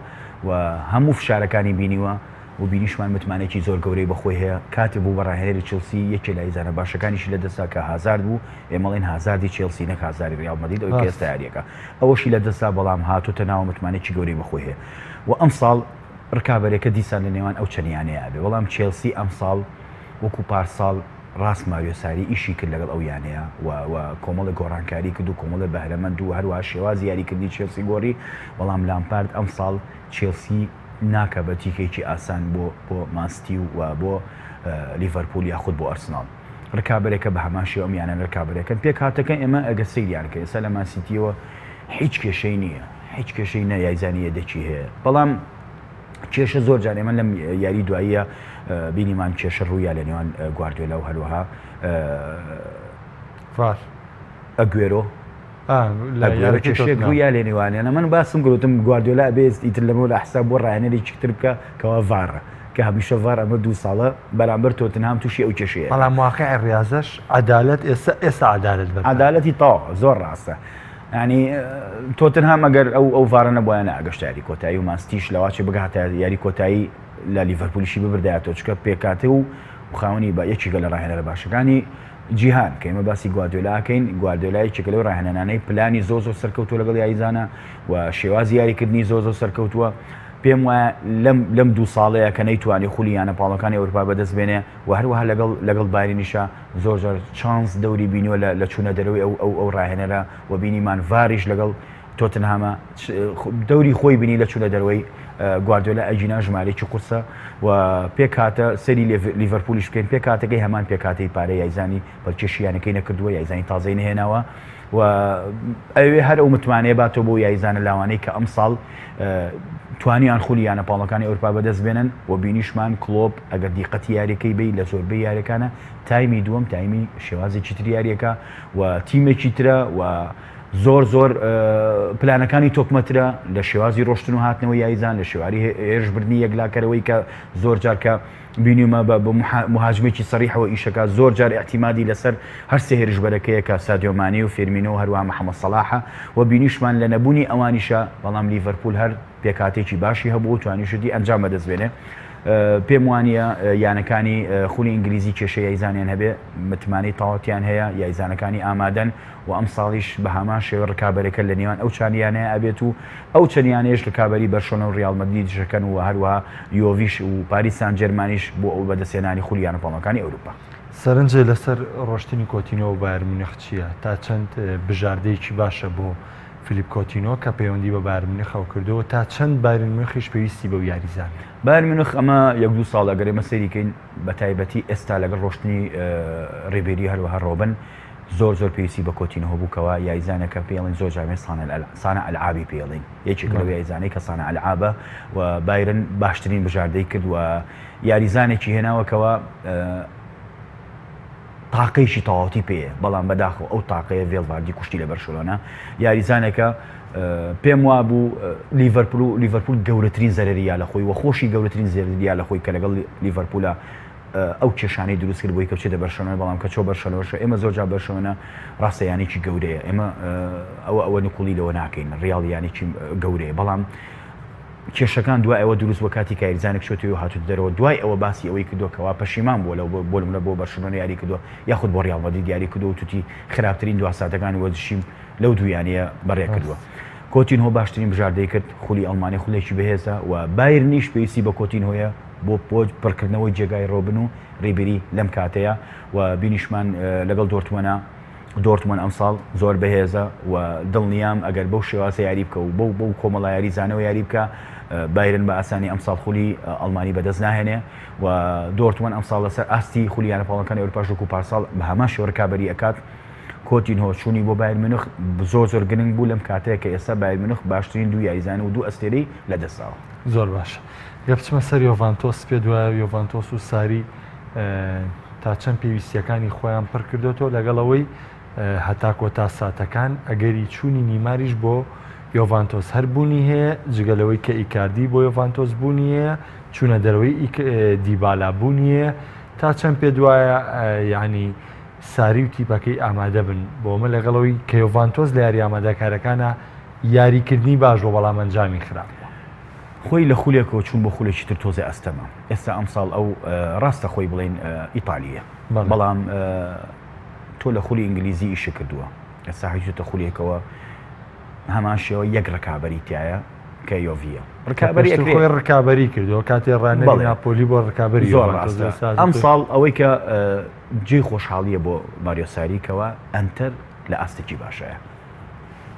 و هەموو فشارەکانی بینیوە و بینیشمان متمانەیەکی زۆر گەورەی بەخۆی هەیە، کاتێ بوو بە ڕاهێنەری چێڵسی یەکێ لە یاریزانە باشەکانیشی لەدەستدا کە هازارد بوو، ئێمە ئەڵێین هازاردی چێڵسی نەک هازاری ڕیاڵ مەدرید ئەوەی کە ئێستا یاریەکە ئەوەشی لەدەستدا بەڵام هاتۆتە ناوە متمانەیەکی گەورەی بەخۆی هەیە و ئەمساڵ ڕکابەرێکە دیسان لە نێوان ئەو چەند یانەیە ئەبێ بەڵام چێڵسی ئەمساڵ وەکو پارساڵ. ڕاست ماریۆ ساری ئیشی کرد لەگەڵ ئەو یانەیە و و کۆمەڵێک گۆڕانکاری کرد و کۆمەڵێ بەهرەمەند و هەروەها شێوازی یاریکردنی چێڵسی گۆڕی، بەڵام لامپارد ئەمساڵ چێڵسی ناکا بە تیکێکی ئاسان بۆ بۆ مان ستی و بۆ لیڤەرپوول یاخود بۆ ئەرسناڵ. ڕکابەرێکە بە هەمان شێوە ئەم یانانە ڕکابەرێکن. پێکهاتەکە ئێمە ئەگەر سەیریان کەین ئێستا لە مان سیتیەوە هیچ کێشەی نییە، هیچ کێشەی نە یایزانی یەدەکی هەیە، بەڵام کێشە زۆر جار ئێمە لەم یاری دواییە بینیمان کێشە ڕوویا لە نێوان گواردیۆلا و هەروەها ڤار ئەگوێرۆ کێشێک ڕوویا لە نێوانیانە من باسم گوتم گواردیۆلا بێت ئیتر لەمە لە حساب بۆ ڕایەنەرێکی تر بکە کەوا ڤارە کە هەمیشە ڤار ئەمە دوو ساڵە بەرامبەر تۆتنهام تووشی ئەو کێشەیە بەڵام واقع ڕاستەش عەدالەت ئێستا ئێستا عەدالەت بەرپا عەدالەتی تەواو زۆر ڕاستە یانی تۆتنهام ئەگەر ئەو ئەو ڤارە نەبوایە نەئەگەشتە یاری کۆتایی و مانسیتیش لەواچێ بگاتە یاری کۆتایی لە لیڤەرپولیشی ببردایەتەوە چونکە پێکهاتە و خاوەنی بە یەکێکە لە ڕاهێنەرە باشەکانی جیهان کە ئێمە باسی گواردیۆلاکەین گواردیۆلا یەکێکە لەو ڕاهێنەرانەی پلانی زۆر زۆر سەرکەوتووە لەگەڵ یاریزانە و شێوازی یاریکردنی زۆر زۆر سەرکەوتووە پێم وایە لەم لەم دوو ساڵەیە کە نەیتوانی خولی یانە پاڵەکانی ئەوروپا بەدەست بێنێ و هەروەها لەگەڵ لەگەڵ بایرنیشا زۆر جار چانس دەوری بینیوە لە لە چوونە دەرەوەی ئەو ئەو ئەو ڕاهێنەرە و بینیمان ڤاریش لەگەڵ تۆتنهامە دەوری خۆی بینی لە چوونە دەرەوەی گواردیۆلا ئەگینا ژمارەیەکی قورسە و پێکهاتە سەری لیڤەرپولیش بکەین پێکهاتەکەی هەمان پێکهاتەی پارە یایزانی پەلکێشی یانەکەی نەکردووە یایزانی تازەی نەهێناوە و ئەوێ هەر ئەو متمانەیە باتەوە بۆ یاریزانە لاوانەی کە ئەمساڵ توانیان خولی یانە پاڵەکانی ئەوروپا بەدەست بێنن و بینیشمان کلۆپ ئەگەر دیقەتی یاریەکەی بی لە زۆربەی یاریەکانە تایمی دووەم تایمی شێوازێکی تر یاریەکە و تیمێکی ترە و زۆر زۆر پلانەکانی تۆکمەترە لە شێوازی ڕۆشتن و هاتنەوە یاریزان لە شێواری هێرشبردنی یەکلاکەرەوەی کە زۆر جار کە بینیومە بە مهاجمێکی سەریحەوە ئیشەکە زۆر جار ئیعتیمادی لەسەر هەر سێ هێرشبەرەکەیە کە سادیۆ مانی و فێرمینۆ و هەروەها محەمەد سەڵاحە و بینیشمان لە نەبوونی ئەوانیشە بەڵام لیڤەرپوول هەر پێکهاتەیەکی باشی هەبوو و توانیشیەتی ئەنجام بەدەست بێنێ. پێم وانییە یانەکانی خولی ئینگلیزی کێشەی یاریزانیان هەبێ، متمانەی تەواوتیان هەیە، یاریزانەکانی ئامادەن و ئەمساڵیش بە هەمان شێوە ڕکابەرەکە لە نێوان ئەو چەند یانەیە ئەبێت و ئەو چەند یانەیەش ڕکابەری بەرشۆنە و ڕیاڵ مەدریدیش ئەکەن و هەروەها یۆڤیش و پاریس سان جێرمانیش بۆ ئەو بەدەستهێنانی خولی یانە پاڵەوانەکانی ئەوروپا. سەرنجت لەسەر ڕۆشتنی کۆتینۆ بۆ بایرن میونخ چییە؟ تا چەند بژاردەیەکی باشە بۆ فیلیپ کۆتینۆ کە پەیوەندی بە بایرن میونخەوە کردووە و تا چەند بایرن میونخیش پێویستی بەو یاریزانەیە؟ بایرن میونخ ئەمە یەک دوو ساڵە ئەگەر ئێمە سەیری کەین بە تایبەتی ئێستا لەگەڵ ڕۆشتنی ڕیبێری هەروەها ڕۆبن زۆر زۆر پێویستی بە کۆتینهۆ بوو کەوا یاریزانێکە پێی ئەڵێن زۆر جار سانع ئەلعابی پێی ئەڵێن یەکێکە لەو یاریزانەی کە سانع ئەلعابە و بایرن باشترین بژاردەی کرد و یاریزانێکی هێناوە کەوا تاقەیەکی تەواوەتی پێیە بەڵام بەداخەوە ئەو تاقەیە ڤێلڤاردی کوشتی لە بەرشلۆنە یاریزانێکە پێم وابوو لیڤەرپول و لیڤەرپول گەورەترین زەرەریا لە خۆی و خۆشی گەورەترین زەرەریا لە خۆی کە لەگەڵ لیڤەرپولە ئەو کێشانەی دروست کرد بۆی کە بچێتە بەرشەلۆنە بەڵام کە چۆ بەرشەلۆنەش ئێمە زۆر جار بەرشەلۆنە ڕاستە یانێکی گەورەیە ئێمە ئەوە ئەوە نکوڵی لەوە ناکەین ڕیاڵ یانێکی گەورەیە بەڵام کێشەکان دوای ئەوە دروست بووە کاتی کە یاریزانێک چۆتەوە و هاتووتە دەرەوە دوای ئەوە باسی ئەوەی کردووە کەوا پەشیمان بووە لەو بۆ نمونە بۆ بەرشەلۆنە یاری کردووە یاخود بۆ ڕیاڵ مەدرید یاری کردووە و توتی خراپترین دوا ساتەکانی وەرزشیم لەو دوو یانەیە بەڕێ کردووە. کۆتینهۆ باشترین بژاردەی کرد، خولی ئەڵمانی خولێکی بەهێزە و بایرنیش پێویستی بە کۆتینهۆیە بۆ بۆ پڕکردنەوەی جێگای ڕۆبن و ڕیبری لەم کاتەیە و بینیشمان لەگەڵ دۆرتمۆنا دۆرتمۆند ئەمساڵ زۆر بەهێزە و دڵنیام ئەگەر بەو شێوازە یاری بکە و بەو بەو کۆمەڵە یاریزانەوە یاری بکە بایرن بە ئاسانی ئەمساڵ خولی ئەڵمانی بەدەست ناهێنێ و دۆرتمۆند ئەمساڵ لەسەر ئاستی خولی یانە پاڵەکانی ئەوروپاش وەکو پارساڵ بە هەمان شێوە ڕکابەری ئەکات. کۆتینهۆ چوونی بۆ بایرن میونخ زۆر زۆر گرنگ بوو لەم کاتەیە کە ئێستا بایرن میونخ باشترین دوو یاریزان و دوو ئەستێرەی لەدەستداوە. زۆر باشە گەر بچمە سەر یۆڤانتۆس پێت وایە یۆڤانتۆس و ساری تا چەند پێویستیەکانی خۆیان پڕ کردۆتەوە لەگەڵ ئەوەی هەتا کۆتا ساتەکان ئەگەری چوونی نیماریش بۆ یۆڤانتۆس هەر بوونی هەیە جگە لەوەی کە ئیکاردی بۆ یۆڤانتۆس بوونی هەیە چوونە دەرەوەی دیبالا بوونی هەیە تا چەند پێت وایە یعنی ساری و تیپەکەی ئامادە بن بۆ ئەمە لەگەڵ ئەوەی کە یۆڤانتۆس لە یاری ئامادەکارەکانە یاریکردنی باش بووە بەڵام ئەنجامی خراپ بووە. خۆی لە خولێکەوە چوون بۆ خولێکی تر تۆزێ ئەستەمە ئێستا ئەمساڵ ئەو ڕاستە خۆی بڵێین ئیتالیە بەڵام تۆ لە خولی ئینگلیزی ئیشە کردووە ئێستا هەیتە خولێکەوە هەمان شێوە یەک ڕکابەری تایە. کە یۆڤیە ڕکابەری ئەکرێ خۆی ڕکابەری کردووە کاتێ ڕانەری ناپۆلی بۆ ڕکابەری زۆر ڕاستە ئەم ساڵ ئەوەی کە جێی خۆشحاڵیە بۆ ماریۆ ساری کەوا ئەنتەر لە ئاستێکی باشەیە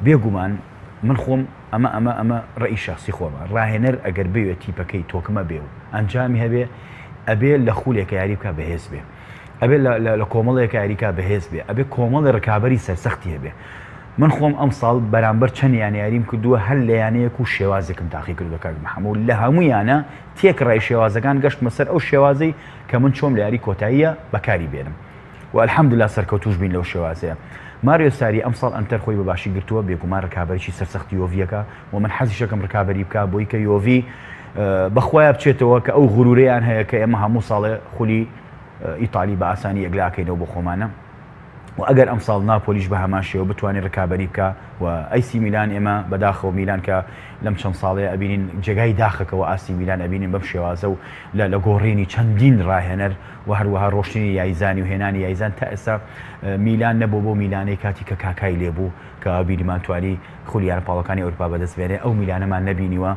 بێگومان من خۆم ئەمە ئەمە ئەمە ڕێی شخصی خۆمە ڕاهێنەر ئەگەر بوێت تیپەکەی تۆکمە بێ و ئەنجامی هەبێ ئەبێ لە خولێکە یاری بکە بەهێز بێ ئەبێ لە کۆمەڵێکا یاریکا بەهێز بێ ئەبێ کۆمەڵی ڕکابەری سەرسەختی هەبێ من خۆم ئەمساڵ بەرامبەر چەند یانە یاریم کردووە هەر لە یانەیەک و شێوازێکم تاقی کردووە کاک محەممەد لە هەموو یانە تێکڕای شێوازەکان گەشتمە سەر ئەو شێوازەی کە من چۆم لە یاری کۆتاییە بەکاری بێنم و الحمدلله سەرکەوتوش بین لەو شێوازەیە ماریۆ ساری ئەمساڵ ئەنتەر خۆی بە باشی گرتووە بێگومان ڕکابەرێکی سەرسەختی یۆڤیەکە و من حەزیشەکەم ڕکابەری بکە بۆی کە یۆڤی بەخوایە بچێتەوە کە ئەو غرورەیان هەیە کە ئێمە هەموو ساڵێ خولی ئیتالی بە ئاسانی یەکلاکەینەوە بۆ خۆمانە و ئەگەر ئەمساڵ ناپۆلیش بە هەمان شێوە بتوانێت ڕکابەری بکە و ئەیسی میلان ئێمە بەداخەوە میلان کە لەم چەند ساڵەیە ئەبینین جێگای داخەکەەوە ئاستی میلان ئەبینین بەم شێوازە و لە لە گۆڕینی چەندین ڕاهێنەر و هەروەها ڕۆشتنی یایزانی و هێنانی یایزان تا ئێستا میلان نەبوو بۆ میلانەی کاتی کە کاکای لێبوو کە بینیمان توانی خولی یانە پاڵەکانی ئەوروپا بەدەست بێنێ ئەو میلانەمان نەبینیوە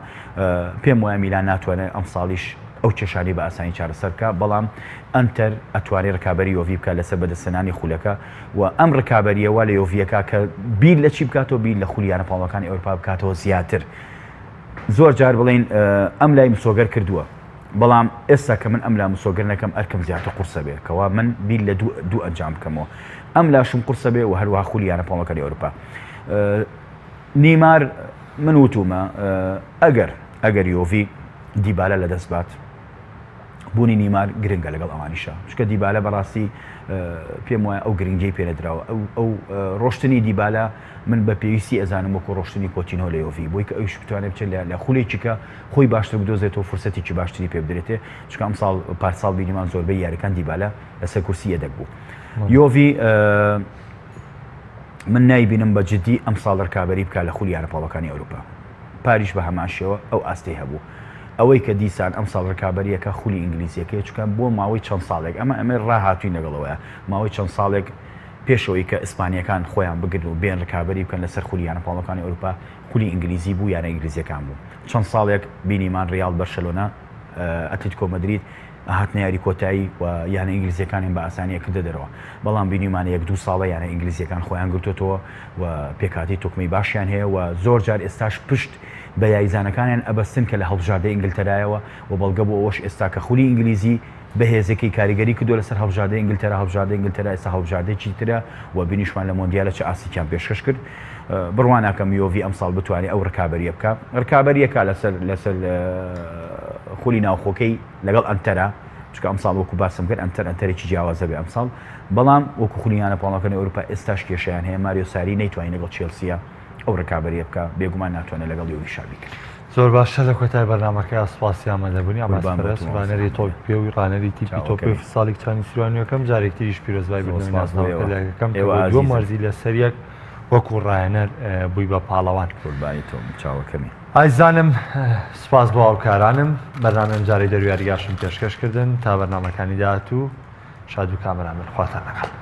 پێم وایە میلان ناتوانێت ئەمساڵیش ئەو کێشانەی بە ئاسانی چارەسەر بکا بەڵام ئەنتەر ئەتوانێت ڕکابەری یۆڤی بکات لەسەر بەدەستهێنانی خولەکە و ئەم ڕکابەریە وا لە یۆڤیەکە کە بیر لە چی بکاتەوە بیر لە خولی یانە پاڵەکانی ئەوروپا بکاتەوە زیاتر زۆر جار بڵین ئەم لای مسۆگەر کردووە بەڵام ئێستا کە من ئەم لا مسۆگەر نەکەم ئەرکم زیاتر قورسە بێ کەوا من بیر لە دوو ئەنجام بکەمەوە ئەم لاشم قورسە بێ و هەروەها خولی یانە پاڵەکانی ئەوروپا نیمار من وتومە ئەگەر ئەگەر یۆڤی دیبالە لەدەست بات بوونی نیمار گرنگە لەگەڵ ئەوانیشە چکە دیبالە بەڕاستی پێم وایە ئەو گرنگی پێنەدراوە ئەو ئەو ڕۆشتنی دیبالە من بە پێویستی ئەزانم وەکو ڕۆشتنی کۆتینۆ لە یۆڤی بۆی کە ئەویش بتوانێت بچێت لە خولێکی کە خۆی باشتر بدۆزێتەوە فرسەتێکی باشتری پێ بدرێتێ چونکە ئەمساڵ پارساڵ بینیمان زۆربەی یاریەکان دیبالە لەسەر کورسی یەدەک بوو یۆڤی من نایبینم بە جدی ئەمساڵ ڕکابەری بکە لە خولی یانە پاڵەکانی ئەوروپا پاریش بە هەمان شێوە ئەو ئاستەی هەبوو. ئەوەی کە دیسان ئەمساڵ ڕکابەرییەکە خولی ئینگلیزییەکەیە، چونکە بۆ ماوەی چەند ساڵێک، ئەمە ئەمە ڕاهاتووین لەگەڵەوەیە، ماوەی چەند ساڵێک پێشەوەی کە ئیسپانییەکان خۆیان بگرن و بێن ڕکابەری بکەن لەسەر خولی یانە پاڵەکانی ئەوروپا، خولی ئینگلیزی بوو، یانە ئینگلیزییەکان بوو. چەند ساڵێک بینیمان ڕیاڵ، بەرشەلۆنە، ئەتلیتکۆ مەدرید، هاتنە یاری کۆتایی و یانە ئینگلیزیەکانیان بە ئاسانی ئەکردە دەرەوە بەڵام بینیومانە یەک دوو ساڵە یانە ئینگلیزیەکان خۆیان گرتوتەوە و پێکهاتەی تۆکمەی باشیان هەیە و زۆر جار ئێستاش پشت بە یاریزانەکانیان ئەبەستن کە لە هەڵبژاردەی ئینگلتەرایەوە و بەڵگە بۆ ئەوەش ئێستا کە خولی ئینگلیزی بەهێزەکەی کاریگەری کردووە لەسەر هەڵبژاردەی ئینگلتەرا هەڵبژاردەی ئینگلتەرا ئێستا هەڵبژاردەیەکی ترە و بینیشمان لە مۆندیالە چ ئاستێکیان پێشکەش کرد بڕوا ناکەم یۆڤی ئەمساڵ بتوانێت ئەو ڕکابەریە بکە ڕکابەریەکە لەسەر لەسەر خولی ناوخۆکەی لەگەڵ ئەنتەرا چونکە ئەمساڵ وەکو باسم کرد ئەنتەر ئەنتەرێکی جیاوازە بێ ئەمساڵ بەڵام وەکو خولی یانە پاڵەکانی ئەوروپا ئێستاش کێشیان هەیە ماریۆ ساری نەیتوانی لەگەڵ چێلسیە ئەو ڕکابەریە بکە بێگومان ناتوانێت لەگەڵ یۆڤی شابی کرد. زۆر باشە لە کۆتای بەرنامەکە سپاسی ئامادەبوونی عەباس پەرەست ڕانەری تۆپی پێ و ڕانەری تیپی تۆپی پێ فساڵی کچانی سیروانیەکەم جارێک تریش پیرۆزبای بردنەوەی نازناوەکە لەکەم کە بۆ دووەم وەرزی لەسەر یەک وەکو ڕایەنەر بووی بە پاڵەوان. قوربانی تۆم چاوەکەمی. ئازیزانم سوپاس بۆ هاوکارانم بەرنامەی ئەمجارەی دەرویاریگاشم پێشکەش کردن تا بەرنامەکانی داهاتوو شاد و کامەران بن خواتان لەگەڵ.